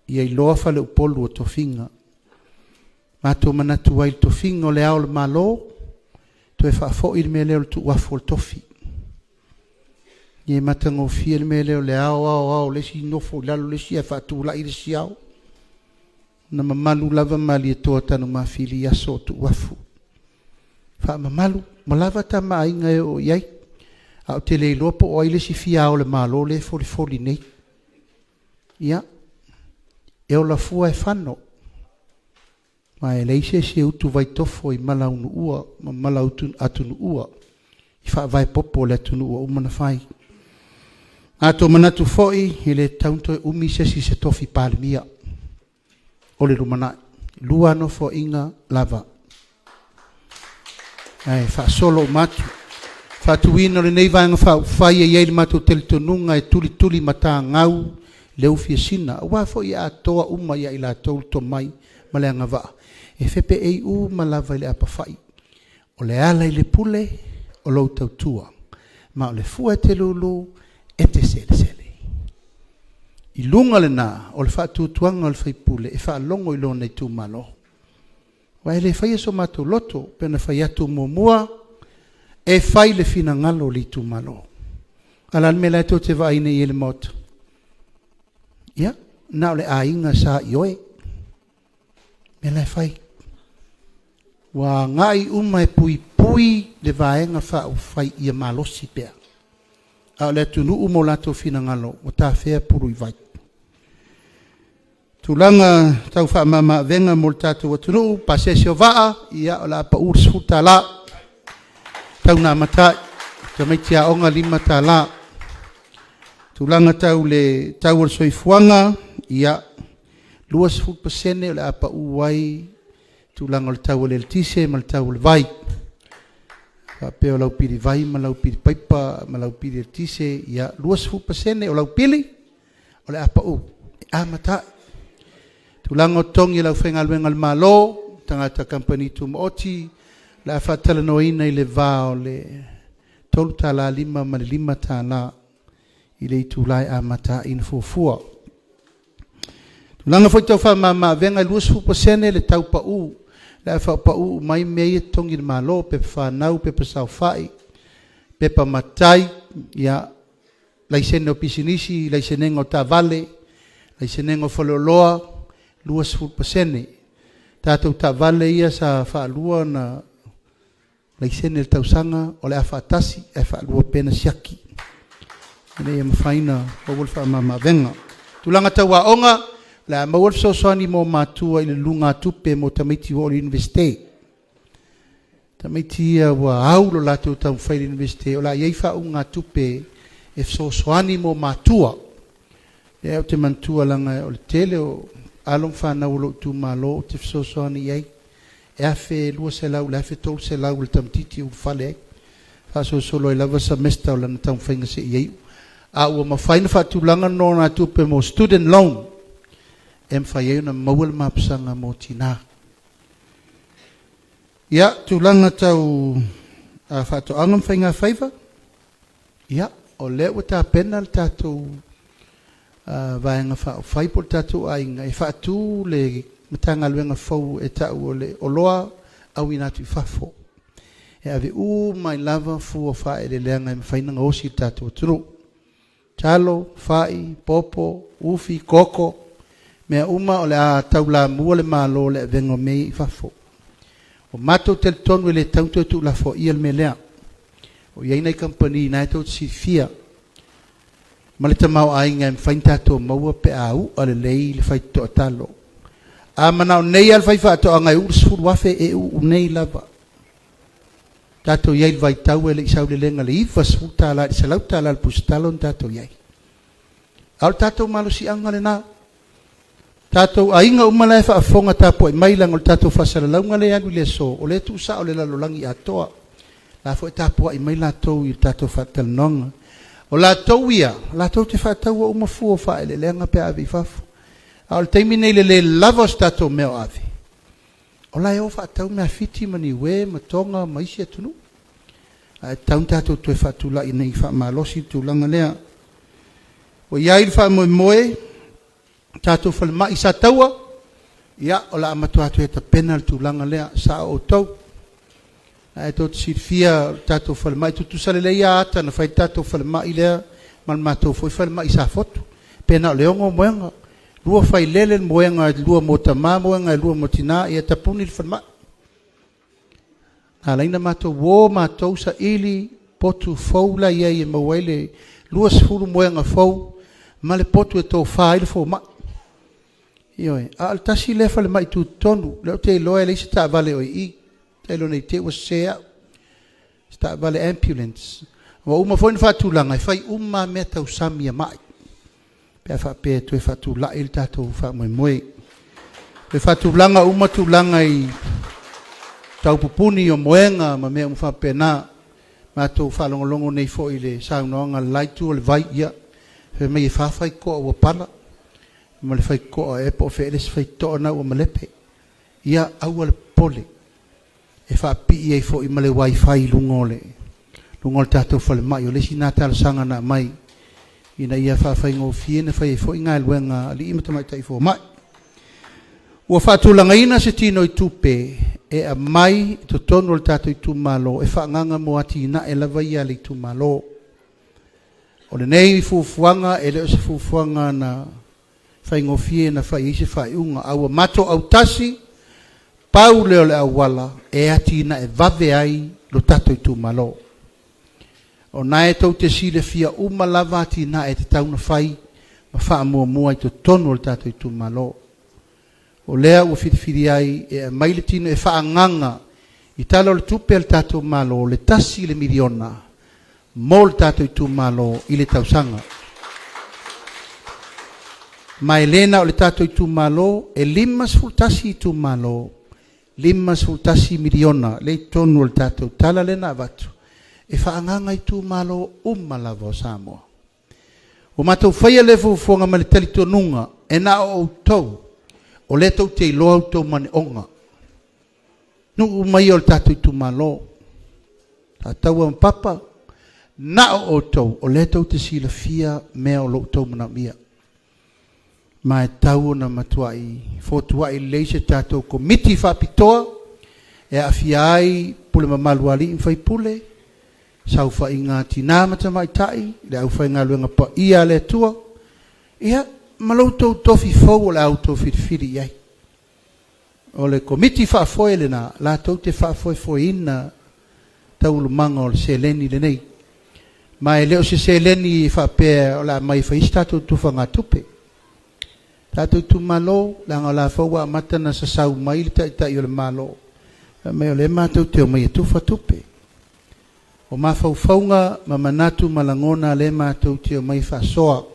B: ia iloa faleupolu o tofiga. Matou manatu ai i le tofiga o Le Ao o le Malo, toe faafoi le mea lea o le tuuafu o le tofi. E matagofie le mea lea o le ao ao ao le isi nofo i lalo le isi ae faatulai le isi ao. Na mamalu lava Malietoa Tanumafili i aso o tuuafu. Faamamalu, ua lava Tama a Aiga e oo i ai. Ae ou te le iloa po o ai le isi fia Ao o le Malo lea e folifoli nei. Ia, e ola fua e fano, ma e leai se isi e utuvai tofo i mala unuua ma mala atunuua i faavae popo o le atunuu ua uma ona fai. A outou manatu foi, e le tatau ona toe umi se isi i se tofi Palemia o le lumanai. E 2 nofoaiga lava, ae faasolo uma atu. Faatuina o lenei Vaega Faaupufai, e i ai le matou talitonuga e tulituli matagau le ufiasina, aua foi e atoa uma ia i latou le tomai ma le agavaa e fepeei uma lava i le apafai. O le ala i le pule, o lou tautua, ma o le fua e te lulu e te selesele. I luga lena o le faatuatuaga o le faipule e faalogo i lona itumalo. Aua e le faia so matou loto, pei ona fai atu muamua, e fai le finagalo o le itumalo. A o le a le mea la e tou te vaai nei i ai i le Maota? Ia, na o le aiga sa ioe, mea la e fai. Ua agai uma e puipui le Vaega Faaupufai ia malosi pea. A o le atunuu ma o latou finagalo ua tafea pulu i vai. Tulaga tau faamama-avega mo le tatou atunuu, pasese o vaa, ia o le a pau le $10, tau ina amata ai. Tamaiti aoga e $5. Tulaga tau le tau o le soifuaga, ia, e 20% o le a pau ai tulaga o le tau o le eletise ma le tau o le vai. Faapea o lau pili vai ma lau pili paipa ma lau pili eletise, ia 20% o lau pili o le a pau e amata ai. Tulaga o totogi o le aufaigaluega a le Malo, tagata kamupani tumaoti, o le a faatalanoaina i le va o le $3.50 ma le $5 i le itula e amata ai ona fuafua. Tulaga foi tau faamama-avega e 20% le tau pau, o le a faapau uma ai mea ia e totogi e le Malo, pepa fanau, pepa saofai, pepa matai, ia, laisene o pisinisi, laisenega o taavale, laisenega o faleoloa, 20%. Tatou taavale ia sa faalua ona laisene i le tausaga, o le a faatasi ae faalua pea ona siaki ina ia mafai ona maua le faamama-avega. Tulaga tau aoga, o le a maua le fesoasoani mo matua i le luga tupe mo tamaiti ua oo i le Iunivesite. Tamaiti ia ua au lo latou taumafai i le Iunivesite, o le a i ai faaugatupe e fesoasoani mo matua. Lea ou te manatua leaga o le tele o alo ma fanau o lou itumalo ou te fesoasoani i ai, e $1,200 i le $1,300 le tamaitiiti e ulufale ai, faasolosolo ai lava semester o lana taumafaiga seia iu. A ua mafai ona faatulaga nonogatupe mo student loan e mafai ai ona maua le mapusaga mo tina. Ia, tulaga tau faatoaga ma faigafaiva, ia, o lea ua tapena le tatou Vaega Faaupufai po o le tatou aiga e faatu le Matagaluega fou e ta'u o le Oloa Auina Atu i Fafo, e ave uma ai lava fua o faaeleeleaga e mafai ona gaosi i le tatou atunuu, talo, fai, popo, ufi, koko, mea uma o le a taulamua le Malo i le avega o mea ia i fafo. Ua matou talitonu e le tatau ona toe tuulafoaia le mea lea. O i ai nai kamupani o lena tou te silafia ma le tamaoaiga e mafai ona tatou maua pe a u'a lelei le faitotoa talo. A manao nei lava le faifaatoaga e uu le $10,000, e uu nei lava. Tatou i ai i le vaitau e le i saulelega i le $90 i le $100 le pusatalo na tatou i ai. A o le tatou malosiaga lena. Tatou aiga uma la e faafofoga tapuai mai leaga o le tatou faasalalauga lea e alu i le aso, o lea e tuusao i le lalolagi atoa. O la foi e tapuai mai latou i le tatou faatalanoaga. O latou ia, latou te faataua uma fua o faaeleeleaga pe a ave i fafo. A o le taimi nei i le le lava o se tatou mea o ave, o la e o faatau mea a Fiti ma Niue ma Toga ma isi atunuu. Ae tatau ona tatou toe faatulai ina ia faamalosi le tulaga lea. Ua i ai le faamoemoe, tatou falemai i Sataua, ia, o le a matua toe tapena le tulaga lea, e sao outou. Ae tou te silafia o le tatou falemai, e tutusa lelei lava ata na fai ai le tatou falemai lea ma le matou foi falemai i Safotu, pe na o le 6 moega, 2 failele moega e 2 mo tama, moega e 2 mo tina, ia tapuni le falemai. Na ala ai ona matou o matou saili potu fou la e i ai e maua ai le 20 moega fou ma le potu e tofa ai le fomai. Ioe, a o le tasi lea falemai tutotonu, lea ou te iloa e leai se taavale o i i, tailo ne i te i ua sese au, se taavale ambulance. Ua uma foi ona faatulaga e fai uma lava mea tausami a mai pe a faapea e toe faatulai le tatou faamoemoe. Toe faatulaga uma tulaga i taupupuni o moega ma mea uma faapena. Matou faalogologo nei foi i le saunoaga a le la itu o le vai, ia, fai mai e 4 faitotoa ua pala, ma le faitotoa ea po o fea ea le isi faitotoa lena ua malepe. Ia aua le popole, e faapipii ai foi ma le wifi i luga o le luga o le tatou falemai. O le isi lena talosaga na aumai ina ia faafaigofie ona fai ai foi galuega a alii ma tamaitai fomai. Ua faatulagaina se tinoitupe e aumai i totonu o le tatou itumalo e faaagaaga mo atinae lava ia a le itumalo. O lenei fuafuaga e le o se fuafuaga na faigofie na fai i ai se faaiuga, a ua matou autasi, pau lea o le auala e atinae vave ai lo tatou itumalo. O lena e tou te silafia uma lava atinae e tatau ona fai ma faamuamua i totonu o le tatou itumalo. O lea ua filifili ai e aumai le tino e faaagaaga i Tala o le Tupe a le tatou Malo le $1 miliona mo le tatou itumalo i le tausaga. Ma e le na o le tatou itumalo, e 51 itumalo, $51 miliona lea e i totonu o le tatou tala lea na avatu e faaagaaga i itumalo uma lava o Samoa. Ua matou faia lea fuafuaga ma le talitonuga e na o outou o lea tou te iloa outou manaoga. Nuu uma ia o le tatou itumalo, Sataua ma Papa, na o outou o lea tou te silafia mea o lo outou manaomia. Ma e tatau ona matuai fotuai lelei se tatou Komiti Faapitoa e aafia ai pule mamalu a alii ma faipule, saofaiga a tina ma tamaitai, le aufaigaluega paia a le Atua, ia, ma lo outou tofi fou o le a outou filifili i ai. O le Komiti Faafoe lena latou te faafoefoeina taualumaga o le seleni lenei. Ma e le o se seleni e faapea o le a aumai e fai ai se tatou tufagatupe. Tatou itumalo, leaga o la foi ua amata ona sasau mai le Taitai o le Malo, fai mai o lea matou te omai e tufa tupe. O mafaufauga ma manatu ma lagona lea matou te omai e faasoa.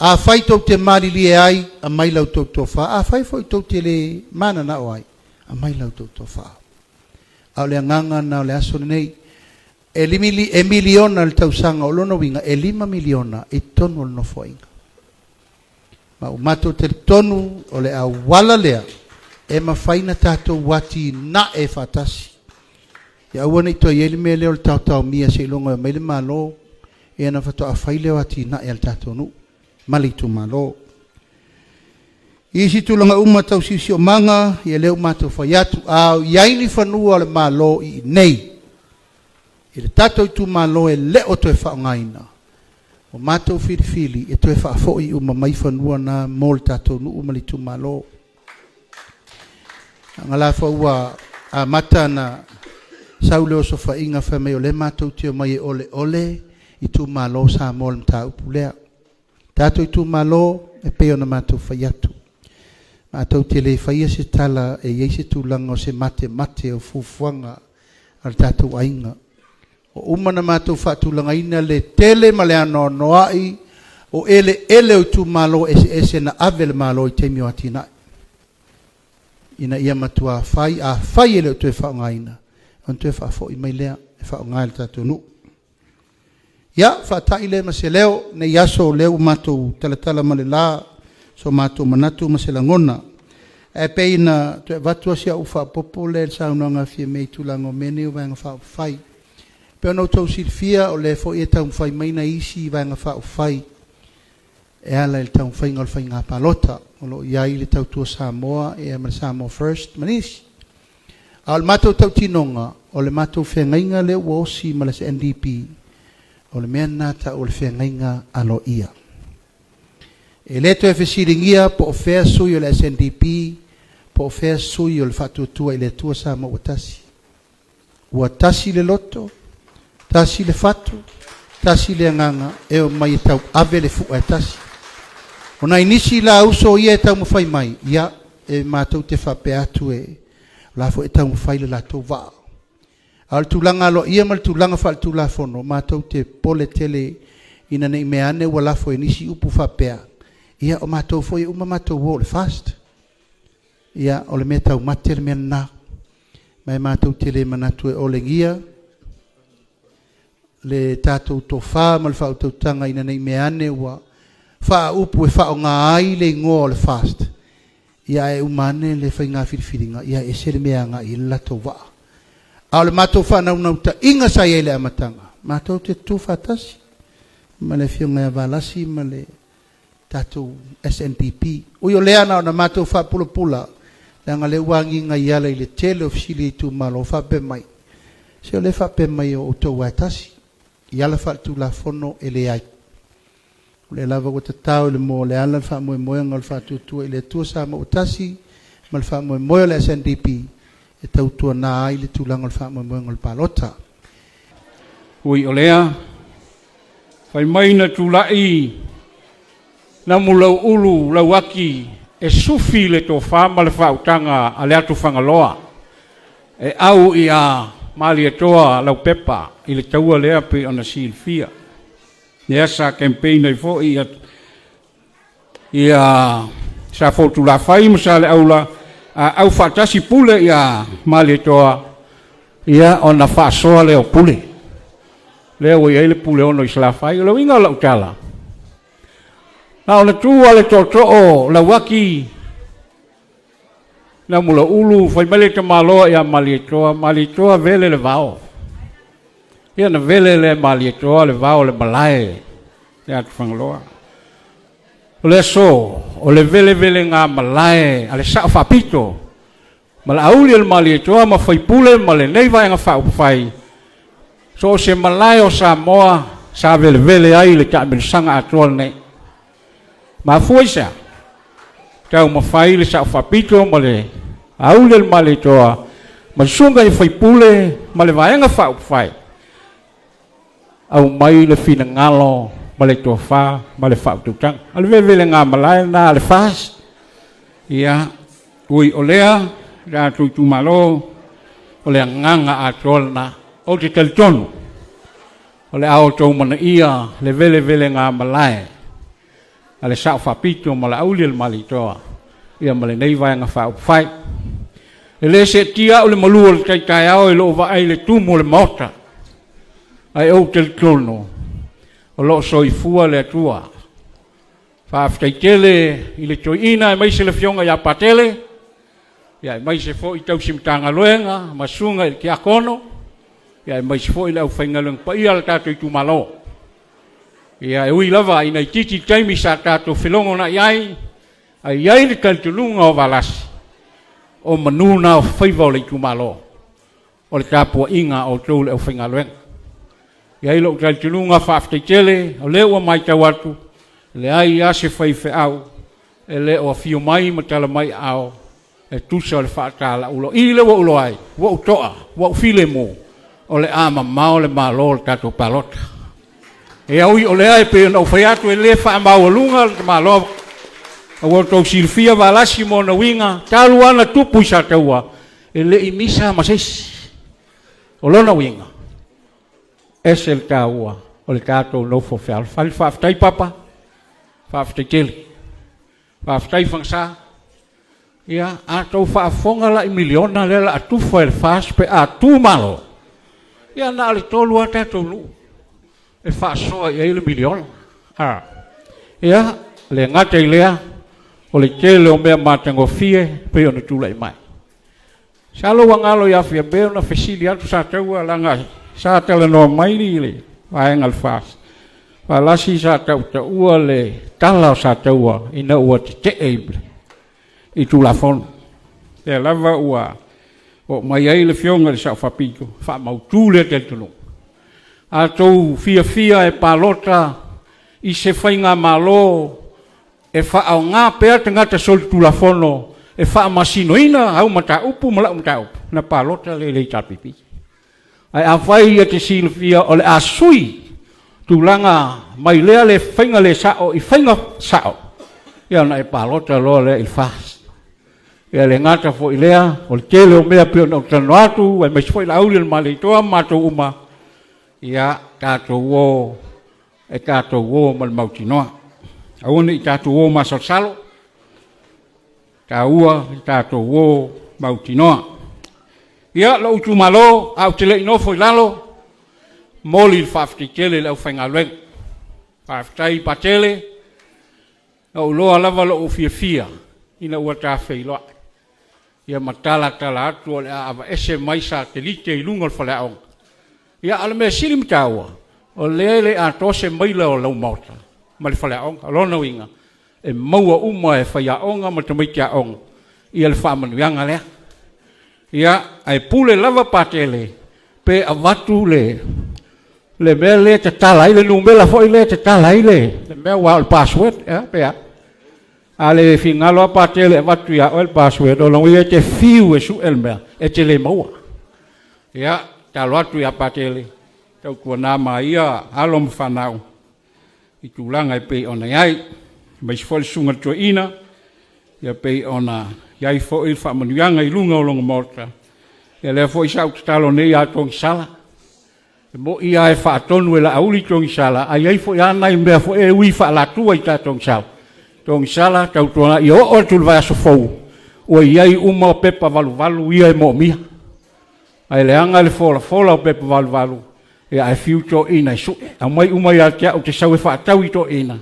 B: Afai tou te malilie ai, aumai la outou tofa. Afai foi tou te le mananao ai, aumai la outou tofa. A o le agaga lena o le aso lenei. E miliona le tausaga, o lona uiga e $5 miliona i totonu o le Nofoaiga. Ma ua matou talitonu o le auala lea e mafai ona tatou atinae faatasi. Ia aua ne i toe i ai le mea lea o le taotaomia seiloga e omai le Malo ia ona faatoa fai lea o atinae a le tatou nuu ma le itumalo. I isi tulaga uma tau siosiomaga, ia lea ua matou fai atu, a o i ai ni fanua o le Malo i inei i le tatou itumalo e le o toe faaaogaina, ua matou filifili e toe faafoi uma mai fanua na mo le tatou nuu ma le itumalo. Leaga la foi ua amata ona sau le osofaiga fai mai o lea matou te omai e oleole itumalo o Samoa i le mataupu lea. Tatou itumalo, e pei ona matou fai atu, matou te le faia se tala e i ai se tulaga o se matemate o fuafuaga a le tatou aiga. Ua uma ona matou faatulagaina le tele ma le anoanoai O eleele o itumalo eseese na ave le Malo i taimi o atinae ina ia matuā fai, afai e le o toe faaaogaina, ona toe faafoi mai lea e faaaoga e le tatou nuu. Ia, faata'i lea ma se leo nei aso o lea ua matou talatala ma le la so matou manatu ma se lagona. Ae pei na toe avatu lava si au faaopoopo lea i le saunoaga a Fiame i tulaga o mea nei o Vaega Faaupufai. E pei ona outou silafia o lea foi e taumafai mai nai isi Vaega Faaupufai e ala i le taumafaiga o le faiga palota o lo o i ai le Tautua Samoa ma le Samoa First ma nisi. A o le matou tautinoga, o le matou feagaiga lea ua osi ma le SNDP, o le mea lena e tau o le feagaiga aloaia. E le toe fesiligia po o fea sui o le SNDP po o fea sui o le Faatuatua i le Atua Samoa ua Tasi. Ua tasi le loto, tasi le fatu, tasi le agaga e omai e tauave le fua e tasi. O nai nisi la uso ia e taumafai mai, ia, e matou te faapea atu e o la foi e taumafai le latou vaa. A o le tulaga aloaia ma le tulaga faaletulafono, matou te popole tele ina ne i meaane ua lafo e nisi upu faapea, ia o matou foi e uma matou o i le FAST. Ia, o le mea taumate le mea lena. Ma e matou te le manatu e olegia le tatou tofa ma le faautautaga ina ne i meaane ua faaupu e faaaoga ai le igoa o le FAST, ia ae uma ane le faiga filifiliga, ia e ese le mea e agai i ai le latou vaa. A o le matou faanaunautaiga sa i ai i le amataga, matou te tutu faatasi ma le Afioga ia Valasi ma le tatou SNBP. Ui o lea na ona matou faapulapula, leaga o lea ua agiga i ala i le tele o fesili a itumalo o faapea mai, se o lea e faapea mai o outou lava e tasi, i ala faaletulafono e leai. O lea lava ua tatao i le moa o le ala le faamoemoega o le Faatuatua i le Atua Samoa ua Tasi ma le faamoemoe o le SNBP e tautuana ai le tulaga o le faamoemoega o le palota.
C: Ui o lea, fai mai na tulai Namulauulu Lauaki e sufi le tofa ma le faautaga a le Atufagaloa e au ia Malietoa Laupepa i le taua lea pei ona silafia. Lea sa campaign ai foi ia, ia Safotulafai ma Saleaula a au faatasi pule ia Malietoa, ia ona faasoa lea o pule. Lea ua i ai le Puleono i Salafai. O le uiga o lau tala, na ona tu lava le tootoo Lauaki Namulauulu, fai mai le tamaloa ia Malietoa, Malietoa vele le vao. Ia na vele lea e Malietoa le vao o le malae i Atufagaloa. O le aso, o le velevelega malae a le Sao Faapito ma le auli o le Malietoa ma faipule ma lenei Vaega Faaupufai, so o se malae o Samoa sa velevele ai le taamilosaga atoa lenei. Mafua i se a? Taumafai le Sao Faapito ma le auli o le Malietoa ma susuga i faipule ma le Vaega Faaupufai, aumai le finagalo ma le tofa ma le faautautaga. O le velevelega malae lena a le FAST. Ia, ui o lea, le tatou itumalo, o le agaga atoa lena. Ou te talitonu, o le a outou manaia le velevelega malae a le Sao Faapito ma Laauli o le Malietoa, ia ma lenei Vaega Faaupufai. E le seetia au le malu o le tai taeao i lou vaai i le tumu o le Maota, ae ou talitonu o lo o soifua le Atua. Faafetai tele i le toeaina aemaise le Afioga ia Patele, ia aemaise foi tausi Matagaluega ma susuga i le Tiakono, ia aemaise foi le aufaigaluega paia a le tatou itumalo. Ia e ui lava ina itiiti taimi sa tatou felogonai ai, ae i ai le talitonuga o Valasi, o manu na o faiva o le itumalo, o le tapuaiga a outou le aufaigaluega. E i ai lou talitonuga faafetai tele, o lea ua matau atu, leai lava se faifeau e le o afio mai ma tala mai aao e tusa o le faatalauula. O i lea ua ou iloa ai, ua ou to'a, ua ou filemu, o le a mamao le Malo o le tatou palota. E ui o lea e pei ona ou fai atu e le faamaualuga le tamaloa, a ua outou silafia Valasi ma ona uiga, talu lava ona tupu i Sataua, e le i misa ma se isi. O lona uiga, ese le taua o le tatou nofo fealofani. Faafetai Papa. Faafetai tele. Faafetai Fagasa. Ia, a outou faafofoga la i miliona lea o le a tufa e le FAST pe a tu malo, ia na o le 3 lava tatou nuu e faasoa i ai le miliona. A. Ia, e le gata i lea, o le tele o mea matagofie e pei ona tulai mai. Masalo ua galo ia Fiame ona fesili atu Sataua leaga sa talanoa mai le vaega a le FAST, Valasi sa tautaua le tala o Sataua ina ua tetee i Tulafono. Lea lava ua oo mai ai le Afioga i le Sao Faapito, faamautu lea talitonuga. A outou fiafia e palota i se faigamalo e faaaoga pea tagata solitulafono e faamasinoina au mataupu ma lau mataupu, ona palota lea i le HRPP. Ae afai e te silafia o le a sui tulaga mai lea le faiga le sao i faiga sao, ia ona e palota loa lea i le FAST. Ia e le gata foi i lea, o le tele o mea pei ona ou talanoa atu aemaise foi Laauli o le Malietoa ma matou uma, ia tatou o e tatou o ma le mautinoa. Aua ne i tatou o masalosalo, taua le tatou o mautinoa. Ia, lou itumalo, ae ou te le i nofo i lalo, e momoli le faafetai tele i le aufaigaluega. Faafetai Patele, na ou iloa lava lou fiafia ina ua ta feiloai, ia ma talatala atu o le a aveese mai satelite i luga o le faleaoga. Ia, a o le mea sili ma taua, o lea e le atoa se maila o lau maota ma le faleaoga. O lona uiga, e maua uma e faiaoga ma tamaiti aoga le faamanuiaga lea. Ia, ae pule lava Patele pe avatu le mea lea e tatala ai le numera foi lea e tatala ai le mea aua o le password, e a pe a? A le finagalo lava Patele e avatu ia oe le password, o lona uiga e te fiu e sue le mea, e te le maua. Ia, tatalo atu ia Patele, tautuana ma ia alo ma fanau i tulaga e pei ona i ai, aemaise foi le susuga i le toeaina, ia pei ona i ai foi le faamanuiaga i luga o lona maota. Ia lea foi sa ou tatalo nei ia Togisala, e moni lava e faatonu e Laauli Togisala, ae i ai foi lava nai mea foi ia e ui faaalatua i ta Togisala, Togisala, tautuana ia oo atu i le vaiaso fou, ua i ai uma pepa valuvalu ia e moomia. Ae leaga le folafola o pepa valuvalu, ia ae fiu toeaiina e sue. Aumai uma ia te au ou te sau e faatau i toeaiina,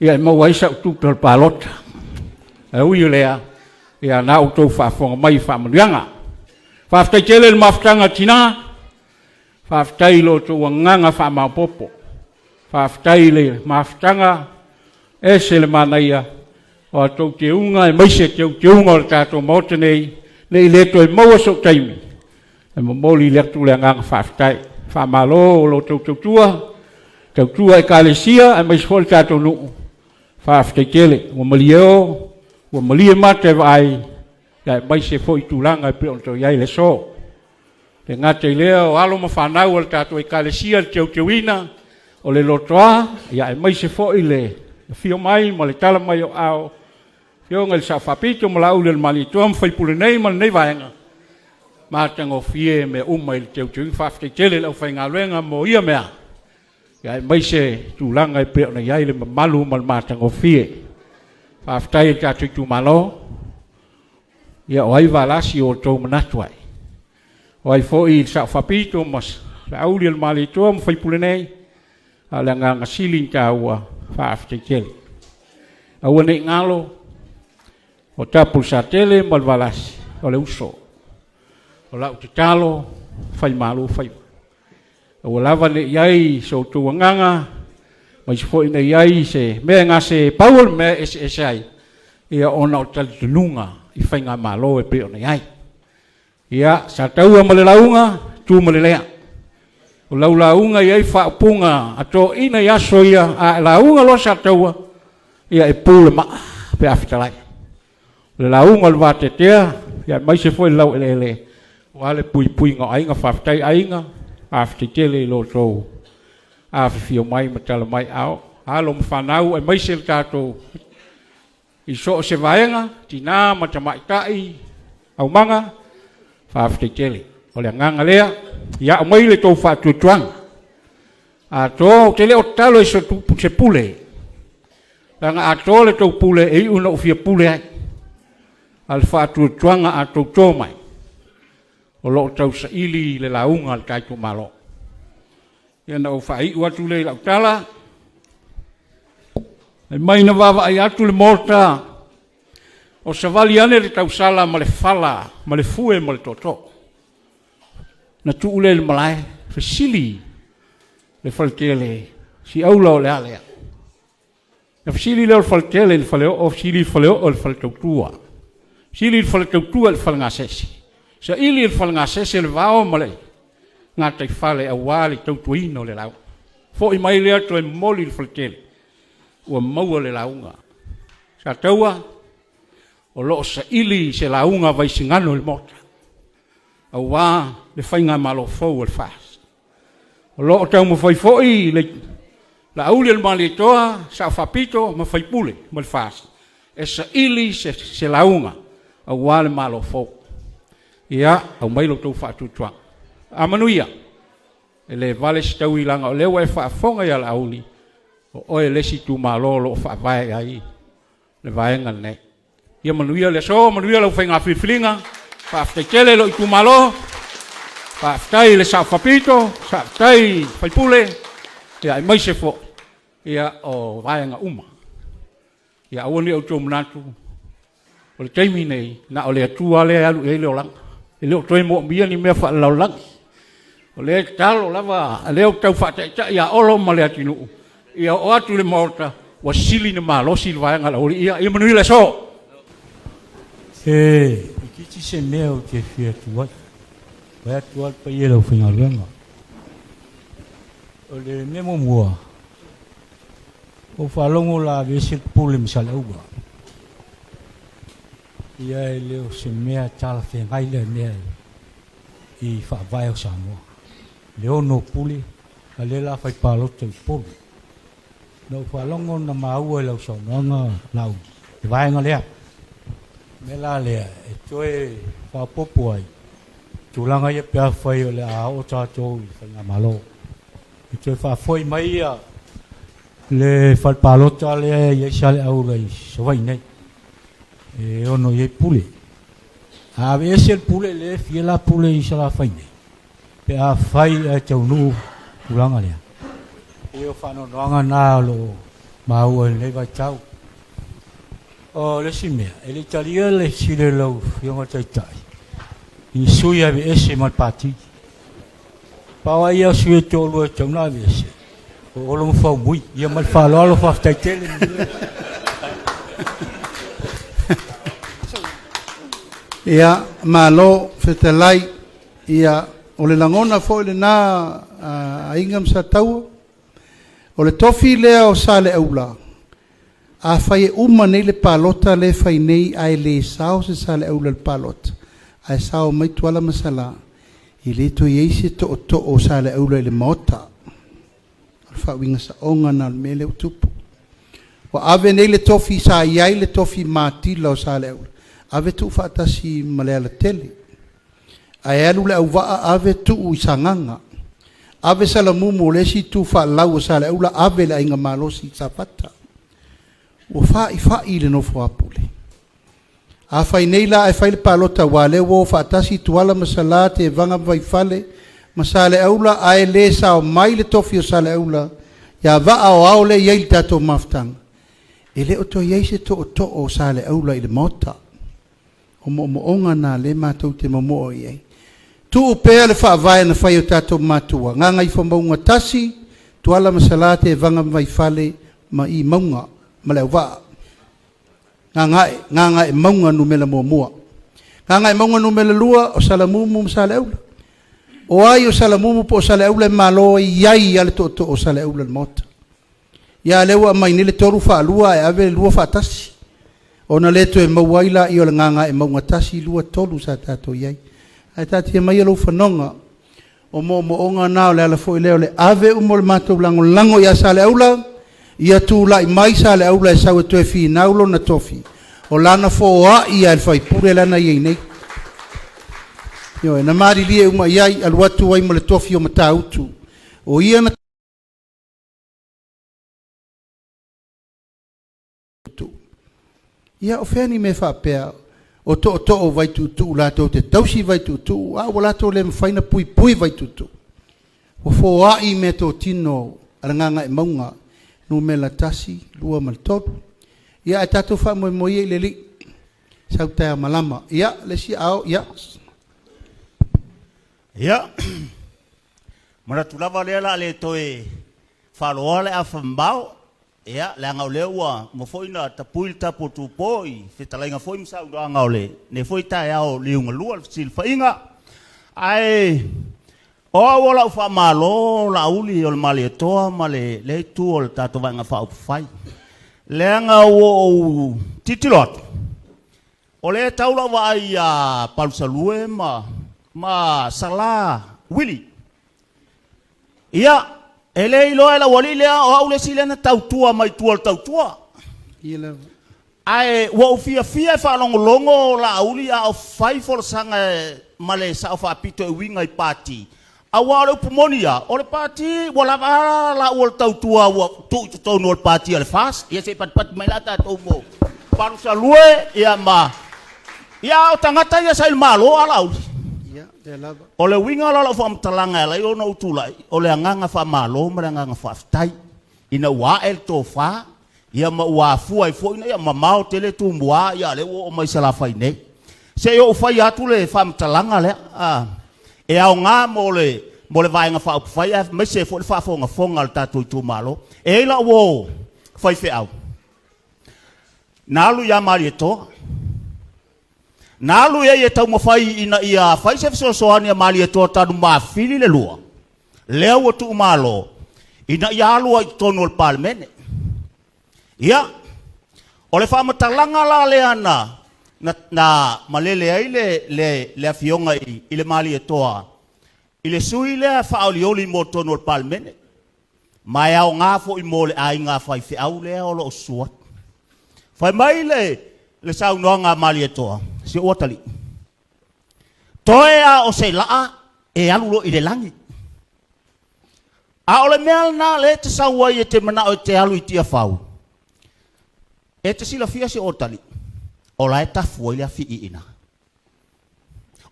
C: ia e maua ai sau tupe o le palota. Ae ui o lea, ia na outou faafofoga mai i faamanuiaga. Faafetai tele i le mafutaga a tina, faafetai i lo outou agaga faamaopoopo. Faafetai i le mafutaga, e ese le manaia o a outou teuga aemaise teuteuga o le tatou Maota nei, ne i le toe maua sou taimi, e momoli atu le agaga faafetai. Faamalo lo outou tautua, tautua Ekalesia aemaise foi le tatou nuu, faafetai tele. Ua malie o, ua malie mata e vaai, aemaise foi tulaga e pei ona outou i ai i le aso. E le gata i lea o alo ma fanau a le tatou Ekalesia i le teuteuina o le lotoa, aemaise foi le afio mai ma le tala mai o aao, Afioga i le Sao Faapito ma Laauli o le Malietoa ma faipule nei ma lenei vaega, matagofie mea uma i le teuteuina. Faafetai tele i le aufaigaluega mo ia mea, aemaise tulaga e pei ona i ai le mamalu ma le matagofie. Faafetai i le tatou itumalo. Ia o ai Valasi o outou manatu ai? O ai foi le Sao Faapito ma Laauli o le Malietoa ma faipule nei? A o le agaga sili ona taua, faafetai tele. Aua ne i galo, o Tapulesatele ma le Valasi, o le uso. O lau tatalo, fai malo faiva. Aua lava ne i i ai so outou agaga, aemaise foi ne i i ai se mea e gase, pau o le mea e eseese ai, ia ona o talitonuga i faigamalo e pei ona i ai. Ia, sa taua ma le lauga, tu ma le lea. O lau lauga e i ai faaupuga a toeaiina i aso ia, a e lauga loa Sataua, ia e pu le maa pe a fetalai. O le lauga o le vateatea, aemaise foi le laueleele, aua le puipuiga o aiga. Faafetai aiga, faafetai tele i lo outou afifio mai ma tala mai ao. Alo ma fanau aemaise le tatou i so o se vaega, tina ma tamaitai, aumaga, faafetai tele. O le agaga lea, ia aumai le tou faatuatuaga. Atoa ou te le o tatalo i se pule. Leaga atoa le tou pule e iu ina ou fia pule ai, a o le faatuatuaga a outou to mai, o lo o tausaili le lauga a le ta itumalo. Ia ona ou faaiu atu lea i lau tala, fai mai na vaavaai atu le Maota o savali ane le tausala ma le fala ma le fue ma le tootoo, ona tuu lea i le malae, fesili le faletele, siaula o le a lea? Ona fesili lea o le faletele i le faleoo, fesili le faleoo i le faletautua, fesili le faletautua i le falegasese, saili e le falegasese le vao ma le gataifale aua le tautuaina o le lauga. Foi mai lea toe momoli i le faletele, ua maua le lauga. Sataua, o lo o saili se lauga a Vaisigano i le Maota, aua le faigamalo fou a le FAST. O lo o taumafai foi Laaulialemalietoa, Sao Faapito ma Faipule ma le FAST e saili se lauga aua le Malo fou. Ia, aumai lo outou faatuatuaga. A manuia, e le vale se taui leaga o lea ua e faafofoga ia Laauli, o oe le isi itumalo o lo o faavae i ai le Vaega lenei. Ia manuia le aso, manuia lau faiga filifiliga, faafetai tele i lou itumalo, faafetai i le Sao Faapito, faafetai i sui usufono, aemaise foi o vaega uma. Ia aua ne i outou manatu o le taimi lenei, na o le Atua lava lea e alu i ai le olaga, e le o toe moomia ni mea faalelalolagi. O lea e tatalo lava, o lea ou te tau faataitai ia Olo ma Leatinuu, ia oo atu i le Maota, ua sili ona malosi le vaega a Laauli. Ia manuia le aso.
D: E itiiti se mea ou te fia tu ai, vaeatu lava le paia o le aufaigaluega. O le mea muamua, ua ou faalogo o le a aveese le pule ma Saleaula. Ia e le o se mea talafeagai lea mea i faavae o Samoa. Le ono pule, a o lea o le a fai palota i Upolu. Na ou faalogo na maua i lau saunoaga Laauli le vaega lea. O le mea la lea e toe faaopoopo ai, tulaga ia pe afai o le a oo tatou i faigamalo, e toe faafoi mai le fale palota lea e i ai Saleaula i Savaii nei, e ono i ai pule. A aveese le pule lea e fia la pule i Salafai nei, pe afai ae taunuu tulaga lea. E pei o faanoanoaga na o lo o maua i lenei vaitau. O le isi mea, e le i talia le fesili a lau Afioga i le Taitai i ni sui e aveese mai le Pati. Pau lava ia o sui e toalua e tatau ona aveese, o Olo ma Faumui. Ia ma le faaaloalo, faafetai tele.
B: Ia, malo fetalai. Ia, o le lagona foi lena a Aiga ma Sataua, o le tofi lea o Saleaula, afai e uma nei le palota lea e fai nei ae le sao se Saleaula i le palota, ae sao mai Tuala ma Sala, e le toe i ai se tootoo o Saleaula i le Maota. O le faauiga saoga lena o le mea lea ua tupu. Ua ave nei le tofi sa i ai le tofi matila o Saleaula, ave tuufaatasi ma Lealatele. Ae alu le auvaa ave tuu i Sagaga. Ave Salamumu o le isi itu faalau o Saleaula ave i le Aiga Malosi i Safata. Ua faifai le nofo a Pule. Afai nei la ae fai le palota aua o lea ua o faatasi Tuala ma Sala, Tevaga ma Vaifale ma Saleaula ae le sao mai le tofi o Saleaula ia Vaa o Ao lea e i ai le tatou mafutaga, e le o toe i ai se tootoo o Saleaula i le Maota. O moomooga na o lea matou te momoo i ai. Tuu pea le faavae na fai e o tatou matua, Gagaifomauga 1, Tuala ma Sala, Tevaga ma Vaifale ma Mauga ma Leauvaa. Gagae, Gagaemauga 1. Gagaemauga 2, o Salamumu ma Saleaula. O ai o Salamumu po o Saleaula e malo ai, e i ai lava le tootoo o Saleaula i le Maota. Ia a o lea ua aumai nei le 3 faalua ae ave le 2 faatasi, ona le toe maua ai lea o le Gagaemauga 1, 2, 3 sa tatou i ai. Ae taatia maia lou fanoga, o moomooga na o le ala foi lea o le ave uma o le matou lagolago ia Saleaula, ia tulai mai Saleaula e sau e toe finau lona tofi, o lana foai lava e le sui usufono lana e i ai nei. Ioe, na malilie uma i ai, alu atu ai ma le tofi o Matautu. O ia na Tuutuu. Ia, o fea ni mea faapea o tootoo o Vaituutuu latou te tausi Vaituutuu, a ua latou le mafai ona puipui Vaituutuu. Ua foai meatotino a le Gagaemauga 1, 2 ma le 3. Ia ae tatou faamoemoe ia i le Alii, sau taeao malama. Ia, le isi ao, ia.
E: Ia, manatu lava lea o le a le toe faaloa le afa mamao, ia, leaga o lea ua uma foi ona tapui le tapu a Tupo i fetalaiga foi ma saunoaga o lenei foi taeao liugalua i le fesilafaiga. Ae o au o lau faamalo Laauli o le Malietoa ma lea itu o le tatou Vaega Faaupufai, leaga ua ou tilotilo atu, o lea e tau lau vaai ia Palusalue ma Sala Wili. Ia, e le iloa e lau alii lea, o au le isi lea na tautua mai tua o le tautua. Ae ua ou fiafia e faalogologo Laauli a o fai folasaga ma le Sao Faapito e uiga i pati, aua o le upu moni lava, o le pati ua lava a laua o le tautua ua tuu i totonu o le pati a le FAST. Ia se i patipati mai la tatou mo Palusalue, ia ma... Ia a o tagata ia sa i le Malo a Laauli.
B: Ia, lea lava.
E: O le uiga la o lau faamatalaga e ala ai ona ou tulai, o le agaga faamalo ma le agaga faafetai ina ua ae le tofa, ia ma ua afua ai foi ina ia mamao tele Tumua, ia a o lea ua oo mai i Salafai nei. Se i ou faia atu le faamatalaga lea, a, e aoga mo le, mo le Vaega Faaupufai aemaise ai foi le faafogafoga a le tatou itumalo. E i ai lau uo faifeau, na alu ia Malietoa, Na alu i ai e taumafai ina ia fai se fesoasoani a Malietoa Tanumafili le lua, lea ua tuumalo, ina ia alu ai i totonu o le Palemene. Ia, o le faamatalaga la lea na, na, na malele ai le, le, le afioga i, i le Malietoa i le sui lea faaolioli mo totonu o le Palemene, ma e aoga foi mo le aiga faifeau lea o lo o susu atu. Fai mai le, le saunoaga a Malietoa, si ou atalii, toe a o se laa e alu loa i le lagi. A o le mea lena lea e te sau ai e te manao e te alu i Tiafau, e te silafia si ou atalii, o la e tafu ai le afi i ina.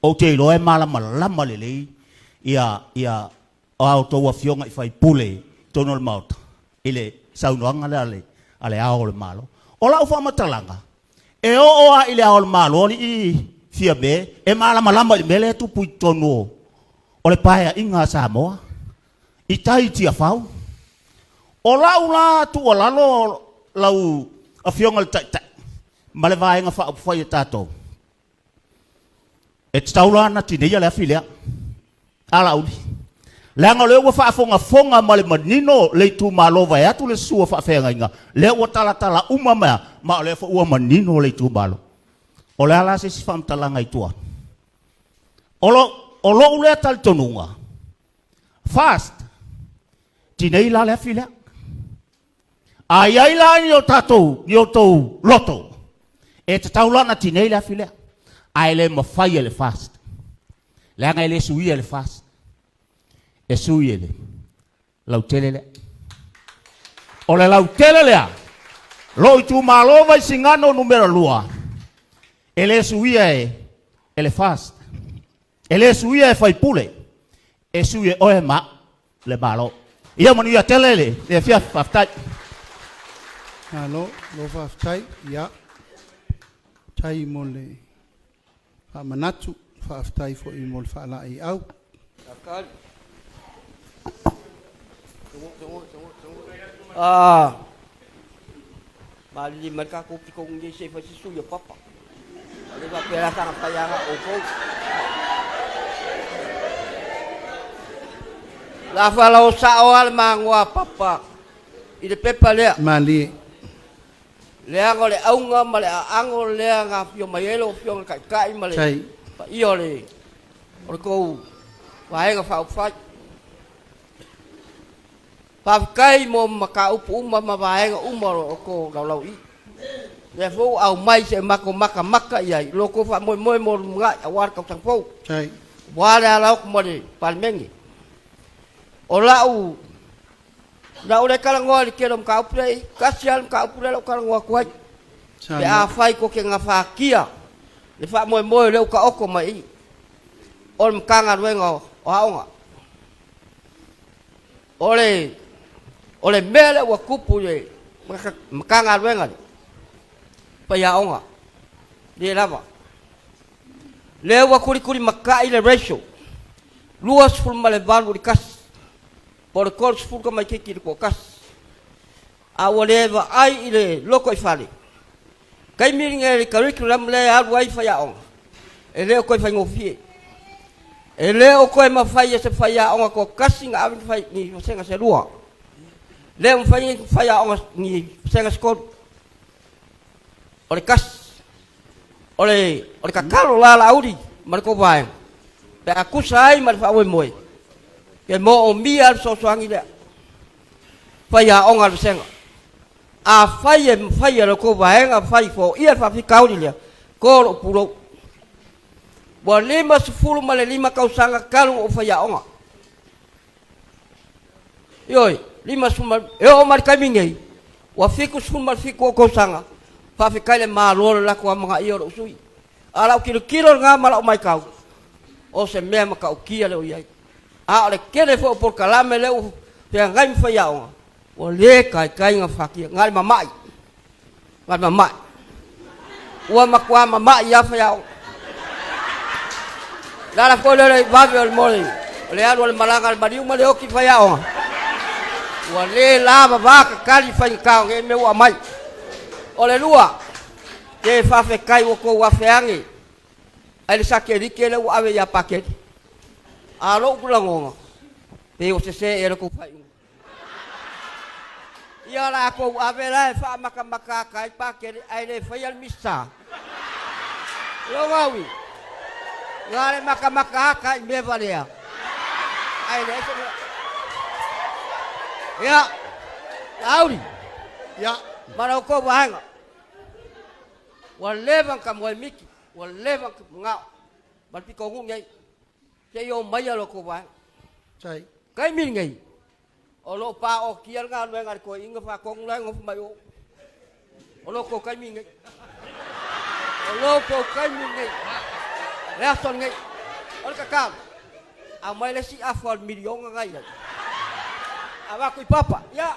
E: Ou te iloa e malamalama lelei ia, ia a outou afioga i faipule i totonu o le Maota i le saunoaga lea a le, a le Ao o le Malo. O lau faamatalaga, e oo lava i le Ao o le Malo alii Fiame e malamalama i le mea lea e tupu i totonu o, o le Paeaiga a Samoa, i tai i Tiafau. O lau la tuualalo lau Afioga i le Taitai ma le Vaega Faaupufai a tatou, E tatau la ona tineia le afi lea a Laauli, leaga o lea ua faafogafoga ma le manino le itumalo vaeatu le susu o faafeagaiga, lea ua talatala uma mea, ma o lea foi ua manino le itumalo. O le a la se isi faamatalaga i tua? O lo, o lou lea talitonuga, first, tinei la le afi lea. A i ai la ni o tatou, ni outou loto, e tatau la ona tinei le afi lea, ae le mafai e le FAST, leaga e le suia e le FAST, e sui e le lautele lea. O le lautele lea, lou itumalo Vaisigano numera 2, e le suia e, e le FAST, e le suia e faipule, e sui e oe ma le Malo. Ia manuia tele le le afiafi, faafetai.
B: Malo, malo faafetai. Ia, faafetai mo le faamanatu, faafetai foi mo le faalaeiau.
F: Ah, malili mai le tatou pito nei se i fai se sui o papa. O le faapea la saga fai aga outou. La falao sao lava le magoa a papa i le pepa lea.
B: Malie.
F: Leaga o le auga ma le aago lea na afio mai ai lau Afioga i le Taitai ma le paia o le o le tou Vaega Faaupufai. Faafetai mo mataupu uma ma vaega uma o lo outou laulau i. Lea foi ua aumai se matou matamata i ai lo outou faamoemoe mo le lumanai aua le tausaga fou. Aua le ala atu ma le Palemene. O lau Na ou le talanoa i le tele o mataupu lea i, tasi lava le mataupu lea na ou talanoa atu ai, pe afai tou te gafatia le faamoemoe o lea ua taoto mai i i, o le Matagaluega o Aoga. O le, o le mea lea ua tupu i le Matagaluega lea, faiaoga, le lava. Lea ua tulitulimatai le ratio, 28 i le 1, po o le 30 tamaitiiti i le toatasi, a ua le vaai i le lotoifale. Taimi lenei i le curriculum lea e alu ai faiaoga, e le o toe faigofie. E le o toe mafai e se faiaoga toatasi ona ave ni vasega se lua. E le o mafai ni faiaoga ni vasega se tolu. O le tasi. O le, o le tatalo la a Laauli ma le tou vaega, pe a tusa ai ma le faamoemoe, ke moomia le fesoasoani lea, faiaoga a le vasega. Afai e mafai e la outou vaega fai foia le faafitauli lea, to lou pulou. Ua 55 tausaga talu ona ou faiaoga. Ioe, 50, e oo mai le taimi nei, ua 77 ou tausaga, faafetai i le Malo i le latou amanaia o lou sui. A o lau tilotilo lena ma lau matau, o se mea matautia lea ua i ai. A o le tele foi o polokalame lea ua feagai ma faiaoga, ua le taitai ona fatia, na o le mamai, na o le mamai. Ua matua mamai lava faiaoga. O le ala foi lea o le vave o le mole, o le alu o le malaga a le maliu ma le oti faiaoga. Ua le lavava tatali faigata o nei mea ua aumai. O le lua, ke faafetai ua outou afe ane ai le satelite lea ua ave ia Pakeli. A o lou lagona, pei ua sese ea le tou faaiuga. Ia latou ave la e faamatamata ata ai Pakele ae le faia le Minisita. Lona uiga, na o le matamata ata i mea valea ae leai se mea. Ia, Laauli,
B: Ia.
F: ma la outou vaega, ua leva ona tamoe miti, ua leva ona manao ma le pitonuu nei, se i omaia lo outou vaega.
B: Sai.
F: Taimi lenei, o lo o paotia le galuega a le toeaina faatonu la e nofo mai o. O lo outou taimi lenei. O lo outou taimi lenei. Le aso lenei. O le tatalo, aumai le isi afa o le miliona na i ai. Avatu i papa. Ia,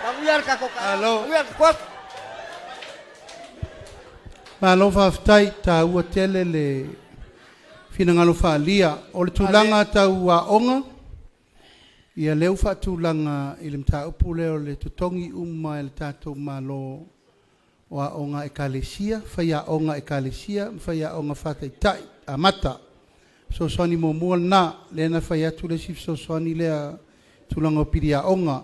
F: manuia le tatou taeao.
B: Malo.
F: Manuia le tatou
B: Malo faafetai, taua tele le finagalo faaalia. O le tulaga tau aoga, ia lea ua faatulaga i le mataupu lea o le totogi uma e le tatou Malo o aoga a Ekalesia, faiaoga a Ekalesia ma faiaoga faataitai amata. Fesoasoani muamua lena, lea na fai atu le isi fesoasoani lea i tulaga o pili aoga.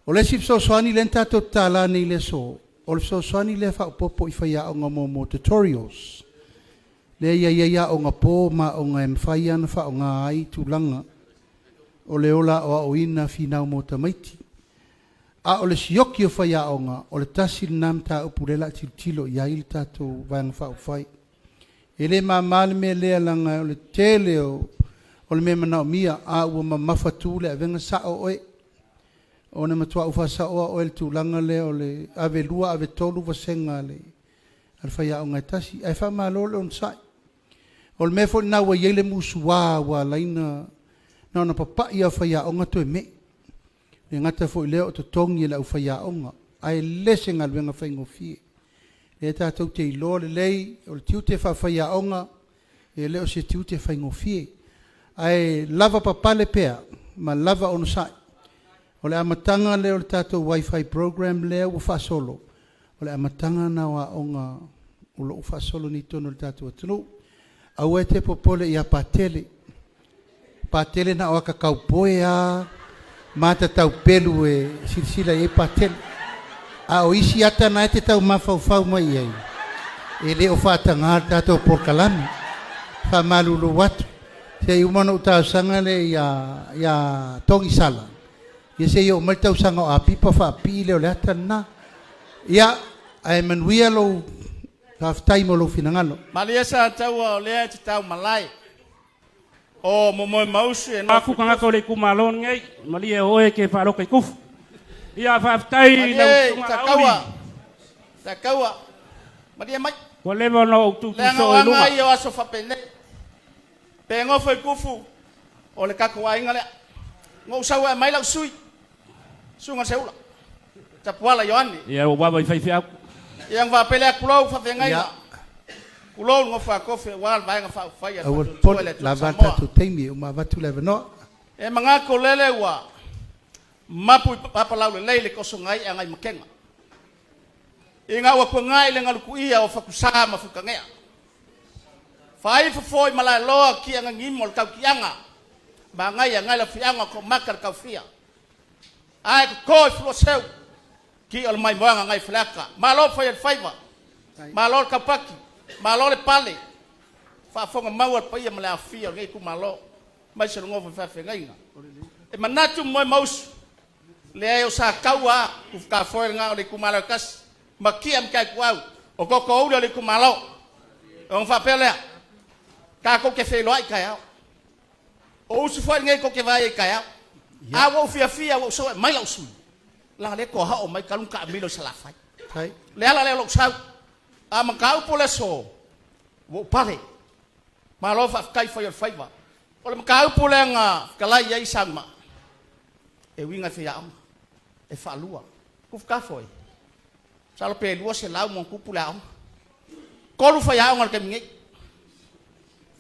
B: O le isi fesoasoani lea na tatou tatala nei i le aso, o le fesoasoani lea faaopoopo i faiaoga mo tutorials. Lea e i ai aoga po ma aoga e mafai lava ona faaaoga ai tulaga o le ola aoaoina finau mo tamaiti. A o le sioki o faiaoga, o le tasi lena mataupu lea o le a tilotilo i ai le tatou Vaega Faaupufai. E le mama le mea lea leaga o le tele o le mea manaomia, a ua mamafatu le avega sao oe. Ona e matuai ou faasaoa oe i le tulaga lea o le ave lua ave tolu vasega a le a le faiaoga e tasi, ae faamalo le onosai. O le mea foi lena ua i ai le musuā ua ala ai na ona papai lava o faiaoga toe me'i. E le gata foi i lea o totogi e le aufaiaoga, ae le se galuega faigofie. O lea tatou te iloa lelei, o le tiute faafaiaoga, e le o se tiute faigofie. Ae lavapapale pea ma lava onosai. O le amataga lea o le tatou WiFi program lea ua faasolo, o le amataga lena o aoga o lo o faasolo nei i totonu o le tatou atunuu. Aua e te popole ia Patele. O Patele na o ata kaupoe lava ma ata taupelu e silasila i ai Patele. A o isi ata na e te tau mafaufau mai i ai, e le o faataga le tatou polokalame. E faamalulu atu, se i uma ona ou talosaga lea ia Togisala, ia se i oo mai le tausaga o Apipa faapipii lea o le ata lena. Ia, ae manuia lou faafetai mo lou finagalo.
G: Malie Sataua o lea e te tau malae. O Momoemausu e
H: Aku
G: nofo
H: tagata o le itumalo lenei, malie o oe e te faaloto i tufu.
C: Ia faafetai i lau
G: Malie,
C: susuga Laauli.
G: Takaua. Takaua. Malie mai.
C: Ua leva ona ou
G: Leaga
C: tuutuusoo
G: o
C: i
G: aga
C: luga.
G: ia o aso faapenei. Pe gofo i kufu, o le tatou aiga lea. Na ou sau e aumai lau sui, Susuga Seula, Tapuala Ioane.
C: Ia ua vava i faifeau.
G: Ia, ona faapea lea, tulou faafeagaiga, tulou le nofo a tofi aua le Vaega Faaupufai a le
B: Aua
G: Faatuatua i
B: popole
G: le Atua
B: lava le
G: Samoa.
B: tatou taimi e uma avatu le avanoa.
G: E manatu lele ua mapu i papalaulelei le tosoga ai agai matega. Ina ua tuanai le galutuia o fatusa ma futanea. Faaifo foi malaeloa tiaga nimo o le tautiaga, ma agai agai le fiaga o toomata le taufia. Ae toto i fuluaseu, ti o le maimoaga nai faleata. Malo fai o le faiva, malo le taupaki, malo le pale, faafofoga maua le paia ma le afia o lenei itumalo, mai se logofa faafeagaiga. E manatu moe mausu, leai o sa taua a, ufutafoe lena o le itumalo e tasi, matia ma taituau, o toto ule o le itumalo. Ona faapea lea, tatou te feiloai taeao. O usu foi lenei tou te vaai ai taeao. A ua ou fiafia ua ou sau e aumai lau sui. Leaga lea toa oo mai talu ona taamilo i Salafai. Le ala lea o lou sau. A mataupu le aso, ua ou pale. Malo faafetai fai o le faiva. O le mataupu lea na fetalai i ai Sauma, e uiga i faiaoga, e faalua. Tufutafo e, masalo pe 200+ le aoga. 3 faiaoga o le taimi nei.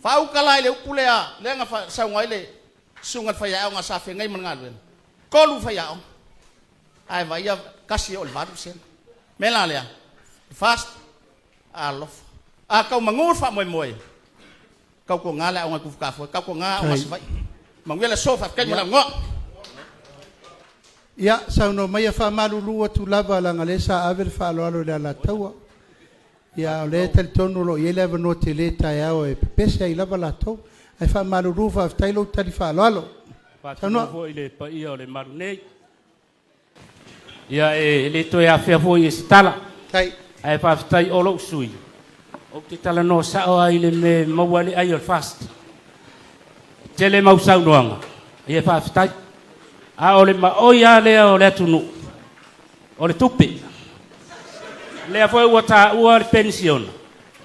G: Faauta la i le upu lea, lea na saunoa ai le susuga i le faiaoga sa feagai ma le galuega. 3 faiaoga. Ae vaia tasi e oo i le 8%. Mea la lea, FAST, alofa. A tau manu le faamoemoe, tautuana le aoga i Tufutafoe, tautuana aoga Savaii. Manuia le aso, faafetai mo le avanoa.
B: Ia, saunoa maia, faamalulu atu lava leaga lea sa ave le faaaloalo i le Alataua. Ia, o lea e talitonu o lo o i ai le avanoa tele taeao e pepese ai lava latou. Ae faamalulu, faafetai lou tali faaaloalo.
C: Faatulou
B: Saunoa.
C: foi i le paia o le malu nei. Ia e le toe afea foi e se tala. Ae faafetai o lou sui. Ou te talanoa sao ai i le mea e maua le ai o le FAST. Tele mau saunoaga, ia faafetai. A o le maoi lava lea o le atunuu, o le tupe. Lea foi ua taua le penisiona,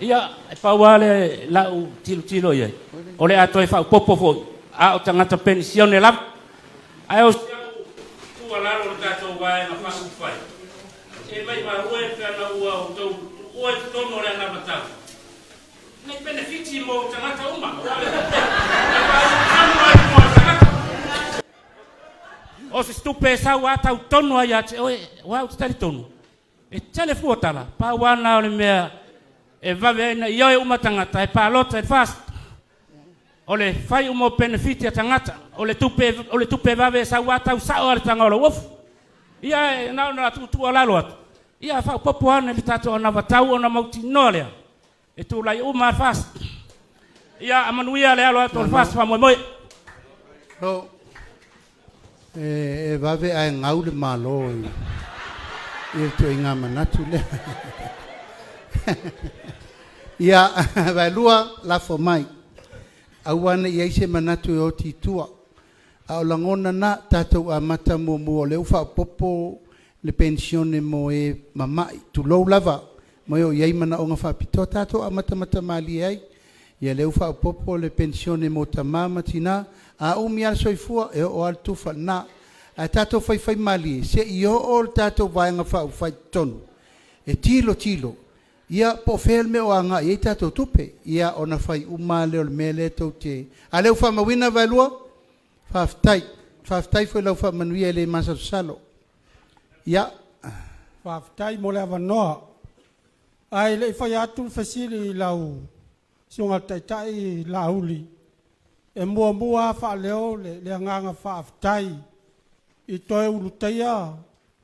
C: ia e pau lava le lau tilotilo i ai, o le a toe faaopoopo foi, a o tagata penisione lava. Ae o si au tuualalo i le tatou Vaega Faaupufai, se maimau e pe ana ua outou tuua i totonu o le anavatau nei penefiti mo tagata uma, aua o le tupe e faaulu tonu lava i luma o le tagata. O se tupe e sau a tau tonu lava ia te oe, aua ou te talitonu, e tele fua tala, pau lava lena o le mea e vave ai ona ioe uma tagata e palota i le FAST. O le fai uma o penefiti a tagata, o le tupe, o le tupe vave e sau a tau sao lava i le taga o lau ofu. Ia e na ona tuutuualalo atu, ia faaopoopo ane le tatou anavatau ona mautinoa lea, e tulai uma lava le FAST. Ia amanuia le alo atu o le FAST faamoemoe.
B: No, e vave ae gau le malo i le tuaiga manatu lea. Ia, vaelua lafo mai. Aua ne i ai se manatu e oti i tua. A o lagona na tatou amata muamua o lea ua faaopoopo le penisione mo e mama'i, tulou lava, ma e o i ai manaoga faapitoa, tatou amatamata malie ai. Ia lea ua faaopoopo le penisione mo tama ma tina, a umi lava le soifua e oo lava le tufa i ina. Ae tatou faifaimalie se i oo le tatou Vaega Faaupufai i totonu e tilotilo ia po o fea le mea o agai i ai tatou tupe, ia ona fai uma lava lea o le mea lea tou te... A o lea ua faamauina Vaelua? Faafetai. Faafetai foi i lau faamanuia e le masalosalo. Ia.
H: Faafetai mo le avanoa. Ae le i fai atu le fesili i lau susuga i le Taitai Laauli, e muamua lava faaleo le agaga faafetai i toe ulutaia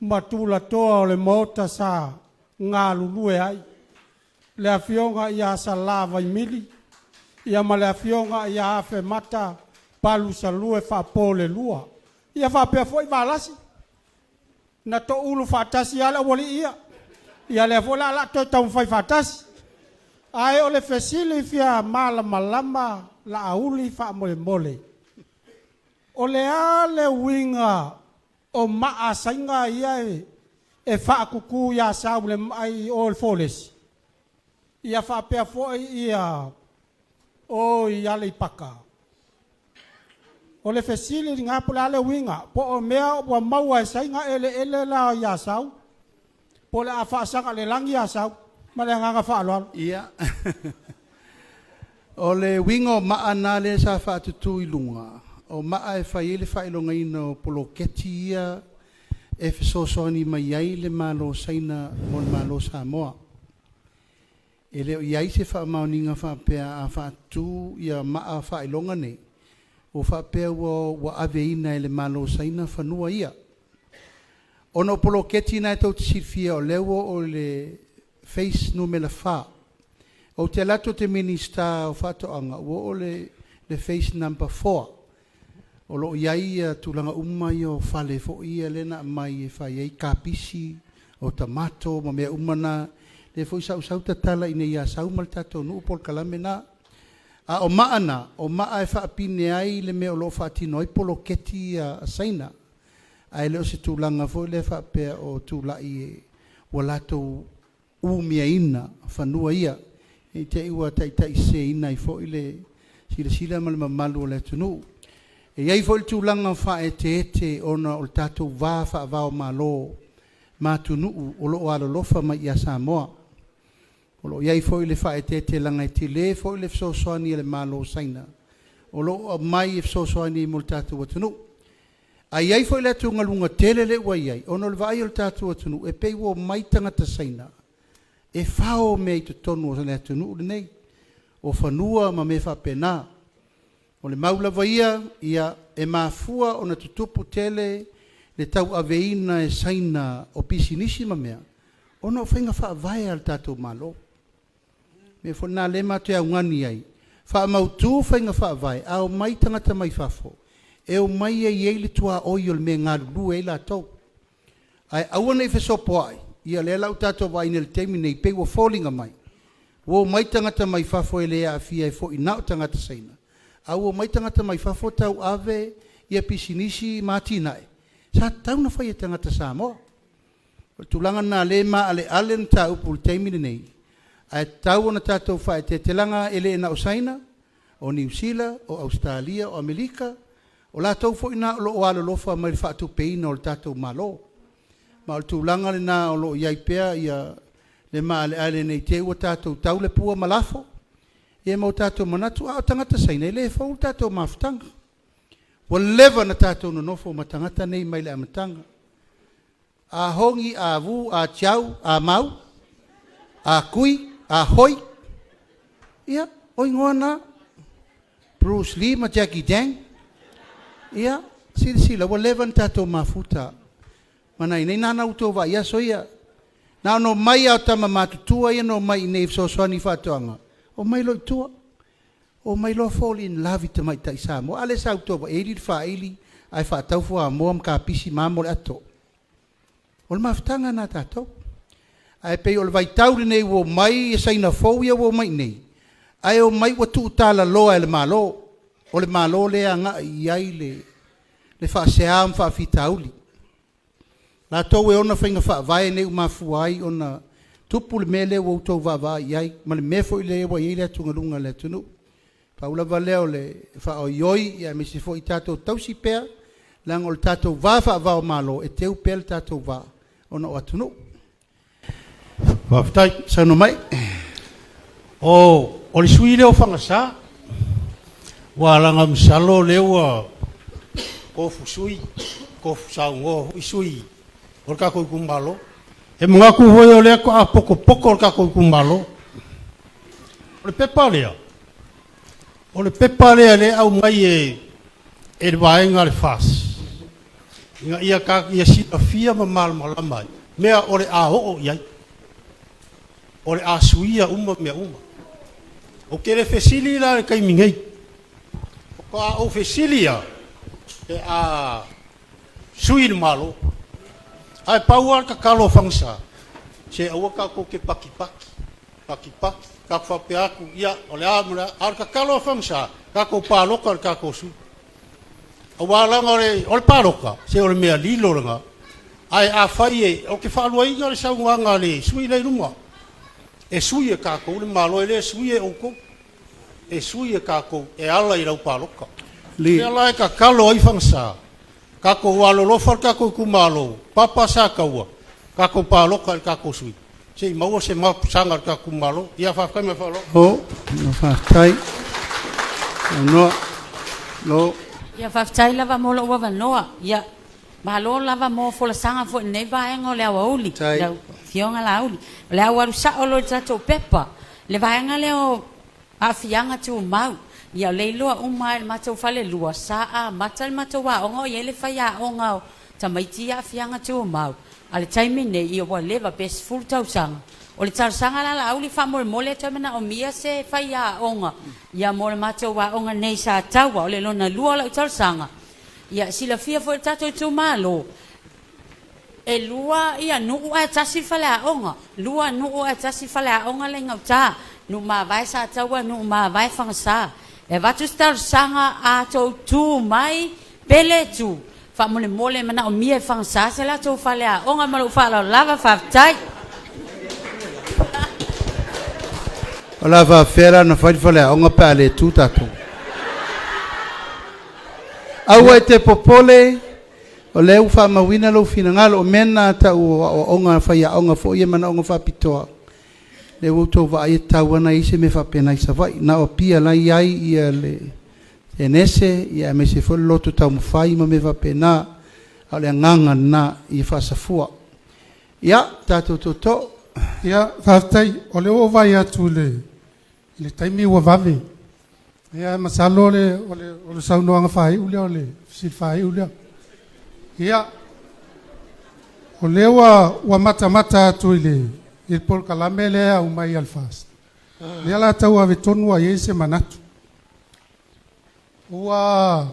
H: ma tulatoa o le Maota sa galulue ai, le afioga ia Sala Vaimili ia ma le afioga ia Afemata Palusalue Faapolelua, ia faapea foi Valasi na toulu faatasi lava le aualii ia, ia lea foi la o le a toe taumafai faatasi. Ae o le fesili fia malamalama Laauli faamolemole, o le a le uiga O maa a Saina ia e faatutu i Asau le ai o le Folesi. Ia faapea foi ia o i Aleipata. O le fesili lena po o le a le uiga, po o mea ua maua e Saina eleele la i Asau, po o le a faasaga i le lagi Asau. Ma le agaga faaaloalo.
B: Ia. O le uiga o maa na lea sa faatutu i luga, o maa e fai ai le faailogaina o poloketi ia e fesoasoani mai ai le Malo o Saina mo le Malo o Samoa. E le o i ai se faamaoniga faapea a faatu ia maa faailoga nei, ua faapea ua aveina e le Malo o Saina fanua ia. Ona o poloketi na tou te silafia o lea ua oo i le phase numera 4. Ou te alu atu ou te Minisita o Faatoaga ua oo i le phase number 4. O lo o i ai tulaga uma ia o fale foi ia lea na aumai e fai ai kapisi, o tamato ma mea uma na. Lea foi sa ou sau tatala i inei i Asau ma le tatou nuu polokalame lena. A o maa na, o maa e faapine ai le mea o lo o faatino ai poloketi ia a Saina. Ae le o se tulaga foi lea faapea o tulai ua latou umiaina fanua ia. Ne i te i ua taitaiseseina ai foi le silasila ma le mamalu o le atunuu. E i ai foi le tulaga faaeteete ona o le tatou va faava-o-Malo ma atunuu o lo o alolofa mai ia Samoa. O lo o i ai foi le faaeteete leaga e tele foi le fesoasoani a le Malo o Saina o lo o aumai e fesoasoani mo le tatou atunuu. Ae i ai foi le atugaluga tele lea ua i ai, ona o le vaai o le tatou atunuu e pei ua omai tagata Saina e fao mea i totonu o le atunuu lenei, o fanua ma mea faapena. O le mau lava ia, e mafua ona tutupu tele le tauaveina e Saina o pisinisi ma mea, ona o faiga faavae a le tatou Malo. O le mea foi lena o lea matou te augani ai, faamautu faiga faavae, a omai tagata mai fafo, e omai e i ai le tuaoi o le mea e galulue ai latou. Ae aua ne i fesopoai, ia lea la ua tatou vaai nei i le taimi lenei, pei ua foliga mai ua omai tagata mai fafo e le aafia ai foi na o tagata Saina, a ua omai tagata mai fafo tauave ia pisinisi ma atinae sa tatau ona fai e tagata Samoa. O le tulaga lena o lea e maaleale le mataupu i le taimi lenei, ae tatau ona tatou faaeteete, leaga e le na o Saina, o Niu Sila, o Ausetalia, o Amerika, o latou foi na o lo o alolofa mai i le faatupeina o le tatou Malo. Ma o le tulaga lena o lo o i ai pea le maaleale ne i te i ua tatou tau le pua ma lafo, ia ma o tatou manatu, a o tagata Saina, e le fou le tatou mafutaga. Ua leva ona tatou nonofo ma tagata nei mai le amataga. A hongi, a vu, a tiau, a mau, a kui, a hoi, ia, o igoa na, Bruce Lee ma Jackie Chan. Ia, silasila, ua leva ona tatou mafuta ma nai nei, na ona outou vaai aso ia. Na ona omai lava o tama matutua ia na omai i inei e fesoasoani i faatoaga, omai loa i tua, omai loa fall in love i tamaitai Samoa. A lea sa outou vaai e ili le faaili ae faatau fuamoa ma kapisi ma amo le ato. O le mafutaga lena a tatou. Ae pei o le vaitau lenei ua omai Saina fou ia ua omai i inei, ae omai ua tuutalaloa e le Malo. O le Malo lea e agai i ai le faasea ma faafitauli. Latou e ona faiga faavae nei ua mafua ai ona tupu le mea lea ua outou vaavaai i ai, ma le mea foi lea ua i ai le atugaluga a le atunuu. Pau lava lea o le faaoioi aemaise foi tatou tausi pea, leaga o le tatou va faava-o-Malo, e teu pea le tatou va ona o atunuu.
D: Faafetai.
B: Saunoa mai.
D: O le sui usufono lea o Fagasa, aua leaga masalo o lea ua tofu sui, tofu saunoa foi sui o le tatou itumalo. E manatu foi o lea faatoa potopoto le tatou itumalo. O le pepa lea, o le pepa lea lea e aumai e le vaega a le FAST, ina ia silafia ma malamalama ai mea o le a oo i ai. O le a suia uma mea uma. Ou te le fesili la i le taimi nei. Faatoa ou fesili lava pe a sui le Malo. Ae pau lava le tatalo a Fagasa, se aua tatou te patipati, patipati, tatou faapea atu, ia, o le a ma le a. A o le tatalo a Fagasa, tatou palota i le tatou sui.
B: Aua leaga o le, o le palota, se o le mea lilo lena. Ae afai e, ou te faaluaina le saunoaga a le sui usufono lea i luma, e sui e tatou le Malo, e le sui e outou. E sui e tatou e ala i lau palota. O lea la e tatalo ai Fagasa, tatou alolofa le tatou itumalo, Papa Sataua, tatou palota i le tatou sui, se i maua se mapusaga o le tatou itumalo. Ia faafetai ma le faaaloalo. O, faafetai. Saunoa. Lo.
I: Ia faafetai lava mo lou avanoa. Ia, malo lava mo folasaga foi i lenei vaega o le aoauli, lau Afioga Laauli. O le a ou alu sao loa i le tatou pepa. Le vaega lea o aafiaga tumau. Ia, o lea e iloa uma lava e le matou falelua, sa amata le matou aoga o i ai le faiaoga o tamaiti i aafiaga tumau. A o le taimi nei, ia ua leva pe 10 tausaga. O le talosaga la Laauli faamolemole e toe manaomia se faiaoga ia mo le matou aoga nei i Sataua. O le lona lua o lau talosaga, ia silafia foi e le tatou itumalo, e lua ia nuu ae tasi le faleaoga, lua nuu ae tasi le faleaoga la i gauta, nuu mavae Sataua, nuu mavae Fagasa. E avatu se talosaga a tou tu mai pe le tu, faamolemole e manaomia e Fagasa se latou faleaoga. Ma lou faaaloalo lava, faafetai.
B: O le a faafefea la ona fai le faleaoga pe a le tu tatou? Aua e te popole, o lea ua faamauina lou finagalo. O mea na tau o aoaoga a faiaoga foi ia e manaoga faapitoa, lea ua outou vaai e tatau lava ona i ai se mea faapena i Savaii. Na o Apia o la e i ai le tenese aemaise foi le loto taumafai ma mea faapena. A o le agaga lena ia faasafua. Ia, tatou tootoo.
H: Ia, faafetai. O lea ua ou vaai atu i le taimi ua vave. Ia, masalo o le saunoaga faaiu lea o le fesili faaiu lea. Ia, o lea ua matamata atu i le polokalame lea e aumai a le FAST, lea o le a tau ave tonu lava i ai se manatu. Ua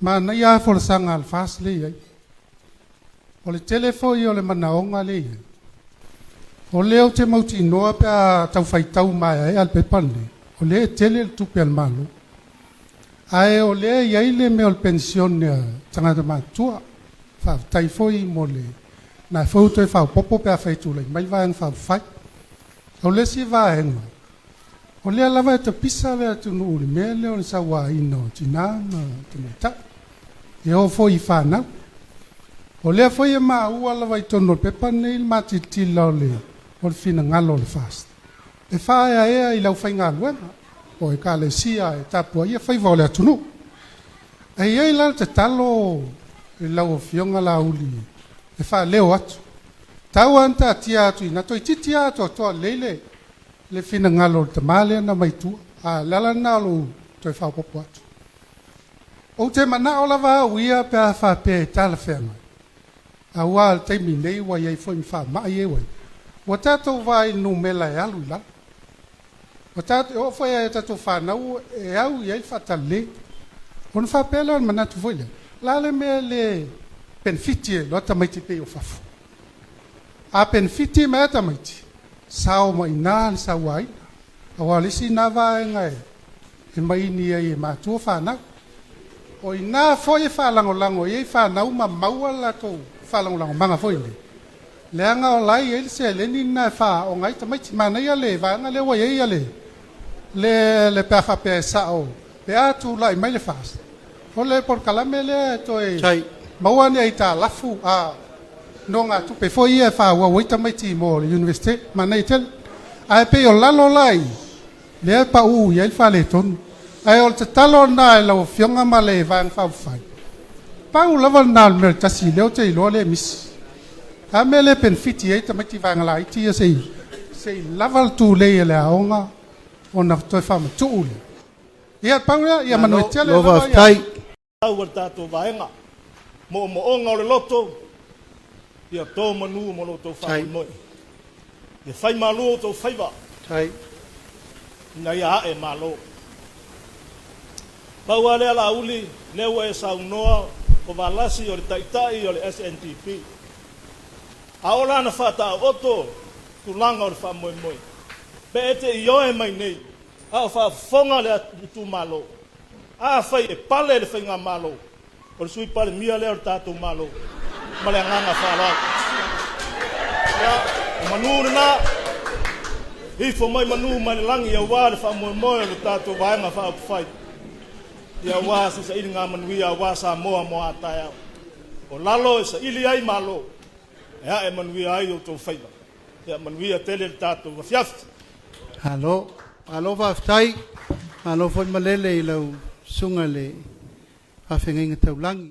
H: manaia lava folasaga a le FAST lea e i ai. O le tele foi o le manaoga lea e i ai, o lea ou te mautinoa pe a tau faitau maeaea le pepa lenei, o lea e tele le tupe a le Malo. Ae o lea e i ai le mea o le penisione a tagata matutua. Faafetai foi mo le na foi ua toe faaopoopo pe afai e tulai mai le Vaega Faaupufai. O le isi vaega, o lea lava e tapisa le atunuu i le mea lea o le sauaina o tina ma tamaitai, e oo foi i fanau. O lea foi e maua lava i totonu o le pepa lenei le matilitila o le finagalo o le FAST e faaeaea i le aufaigaluega o Ekalesia e tapuaia faiva o le atunuu. E i ai la le tatalo i lau Afioga Laauli e faaleo atu, tau lava ina taatia atu i ina, toeitiiti lava atoatoa lelei le le finagalo o le tama lea na mai tua, a o le ala lena o lou toe faaopoopo atu. Ou te manao lava au ia pe a faapea e talafeagai, aua o le taimi nei ua i ai foi ma faamai ia ua i ai, ua tatou vaai i le numera e alu i lalo. Ua tatou, e oo foi i a tatou fanau e au i ai le faatalale. Ona faapea lea o le manatu foi lea, o le a le mea e le penefiti ai loa tamaiti pei o fafo? A penefiti mai lava tamaiti, sao mai i ina le sauaina, aua o le isi lena vaega e maini ai e matua fanau. O i ina foi e faalagolago i ai fanau ma maua le latou faalagolagomaga foi lea, leaga o la e i ai le seleni lena e faaaoga ai tamaiti. Manaia le vaega lea ua i ai le, le, le pe a faapea e sao pe a tulai mai le FAST, o le polokalame lea e toe maua ni aitalafu a nogatupe foi ia e faaauau ai tamaiti mo le Iunivesite. Manaia tele. Ae pei o lalo la i lea e pau i ai le faaletonu. Ae o le tatalo lena i lau Afioga ma le Vaega Faaupufai, pau lava lena o le mea o le tasi lea ou te iloa lea e misi. A mea lea e penefiti ai tamaiti vaega laiti ia se i lava le tulei e le aoga ona toe faamatuu lea. Ia, pau lea, ia manuia tele
B: lava. Faafetai.
G: Au le tatou vaega moomooga o le loto ia to manu mo lo outou faamoemoe ia fai malu outou faiva ina ia ae malo. Pau lava lea Laauli, lea ua e saunoa o Valasi o le taitai o le SNDP, a o lana faataoto tulaga o le faamoemoe pe e te ioe mai nei a o faafofoga le itumalo. Afai e pale le faigamalo. O le Sui Palemia lea o le tatou Malo. Ma le agaga faaaloalo. Ia, o manu lena, ifo mai manu mai le lagi aua le faamoemoe o le tatou Vaega Faaupufai. Ia aua se sailiga manuia aua Samoa mo a taeao. O lalo e saili ai Malo, e ae manuia ai outou faiva. Ia manuia tele le tatou afiafi.
B: Malo, malo faafetai, malo foi malele i lau susuga i le faafeagaiga taulagi.